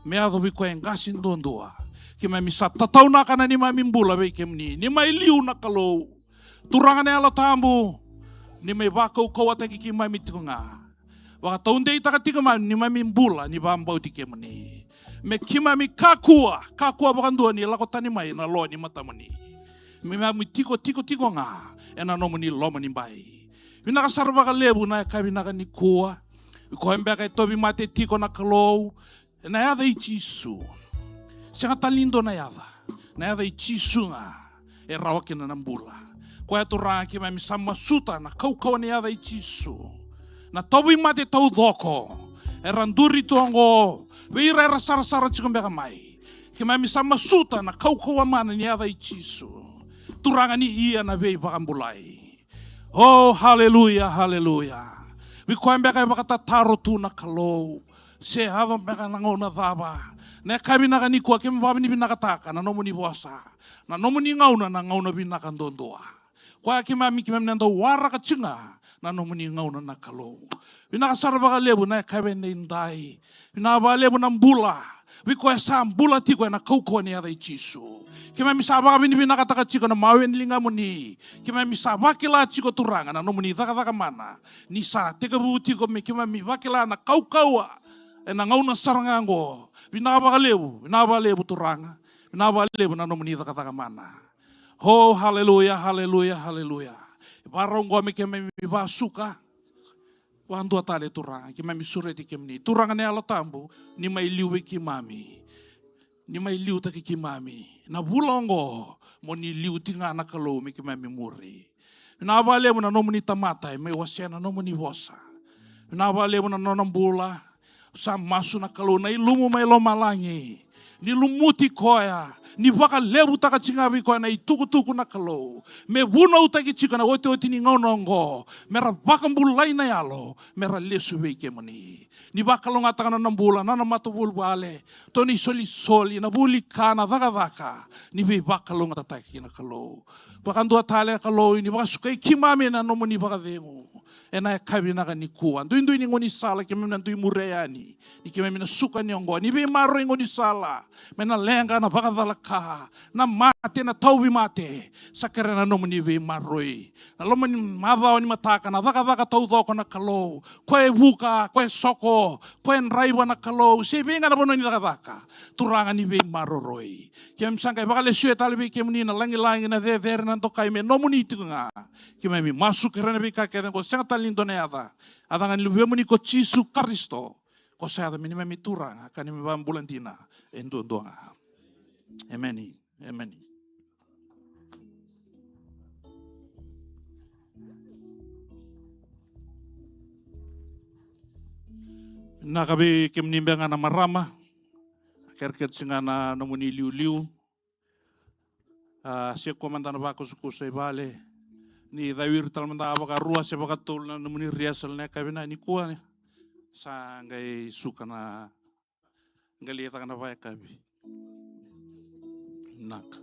me yaco vei koya e qase duadua. Keimami sa tataunaka na neimami bula vei kemuni. Ni mai liu na Kalou. Turaga na Yalo Tabu, ni mai vakaukauwataki keimami tiko ga. Vakataudeitaka tiko mai na neimami bula ni vakabauti kemuni. Me keimami kakua, kakua vakadua ni lako tani mai na loa ni matamuni. Me keimami tiko, tiko, tiko ga ena nomuni loma ni bai. Vinaka sara vakalevu na yakavi vinaka nikua. Koya beka e tauvimate tiko na Kalou, ena yaca i Jisu. Sega tale ni dua na yaca. Na yaca i Jisu ga e rawa kina na bula. Koya, Turaga, keimami sa masuta na kaukauwa ni yaca i Jisu. Na tauvimate taucoko era duri tu oqo vei ira era sarasara tiko beka mai. Keimami sa masuta na kaukauwa mana ni yaca i Jisu. Turaga, ni ia na veivakabulai. Oh, haleluya, haleluya. Vei koya beka e vakatataro tu na Kalou, se yaco beka na gauna cava, na yakavi vinaka nikua keimami vakavinavinakataka na nomuni vosa. Na nomuni gauna na gauna vinaka duadua. Koya keimami, keimami na dau waraka tiko ga na nomuni gauna na Kalou. Vinaka sara vakalevu na yakavi edaidai. Vinaka vakalevu na bula vei koya sa bula tiko ena kaukauwa ni yaca i Jisu. Keimami sa vakavinavinakataka tiko na mawe ni ligamuni. Keimami sa vakila tiko, Turaga, na nomuni cakacaka mana. Ni sa tekivu tiko me keimami vakila na kaukauwa ena gauna sara ga oqo. Vinaka vakalevu, vinaka vakalevu, Turaga. Vinaka vakalevu na nomuni cakacaka mana. Oh, haleluya, haleluya, haleluya. Varau oqo me keimami vasuka vakadua tale, Turaga, keimami sureti kemuni. Turaga na Yalo Tabu, ni mai liu vei keimami. Ni mai liutaki keimami. Na vula oqo, mo ni liu tiko ga na Kalou me keimami muri. Vinaka vakalevu na nomuni tamata e mai wasea na nomuni vosa. Vinaka vakalevu na nona bula. Sa masu na Kalou, na ilumu mai lomalagi. Ni lumuti koya, ni vakalevutaka tiko ga vei koya na itukutuku na Kalou. Me vunautaki tiko na otioti ni gauna oqo, me ra vakabulai na yalo, me ra lesu vei kemuni. Ni vakalougatataka na nona bula, na nona matavuvale, to ni solisoli, na vuli ka, na cakacaka, ni veivakalougatataki na Kalou. Vakadua tale na Kalou, ni vakasukai keimami ena nomuni vakacegu. Ena yakavi vinaka nikua. Duidui ni gaunisala keimami na dui muria yani. Ni keimami na suka ni oqo. Ni veimaroroi gaunisala. Me na leqa, na vakacalaka, na mate, na tauvimate. Sa kerea na nomuni veimaroroi. Na loma ni macawa ni mataka, na cakacaka taucoko na Kalou. Koya e vuka, koya e soko, koya e draiva na Kalou. Se vei ga na vanua ni cakacaka. Turaga ni veimaroroi. Keimami sa qai vakalesuya tale vei kemuni na lagilagi, na cecere, na dokai me nomuni tiko ga. Keimami masu kerea na veika kece oqo, sega tale ni dua na yaca. A yaca ga ni Luvemuni ko Jisu Karisito. Ko sa yaca me neimami Turaga, ka neimami vakabula dina. E duadua ga. Emeni. Emeni. Vinaka vei kemuni beka ga na marama. Kerekere tiko ga na nomuni liuliu. A, se koya mada na vakusakusa i vale. Ni cawiri tale mada vakarua se vakatolu na nomuni rehearsal na yakavi nikua. Sa qai suka na qai lai caka na vakayakavi. Vinaka.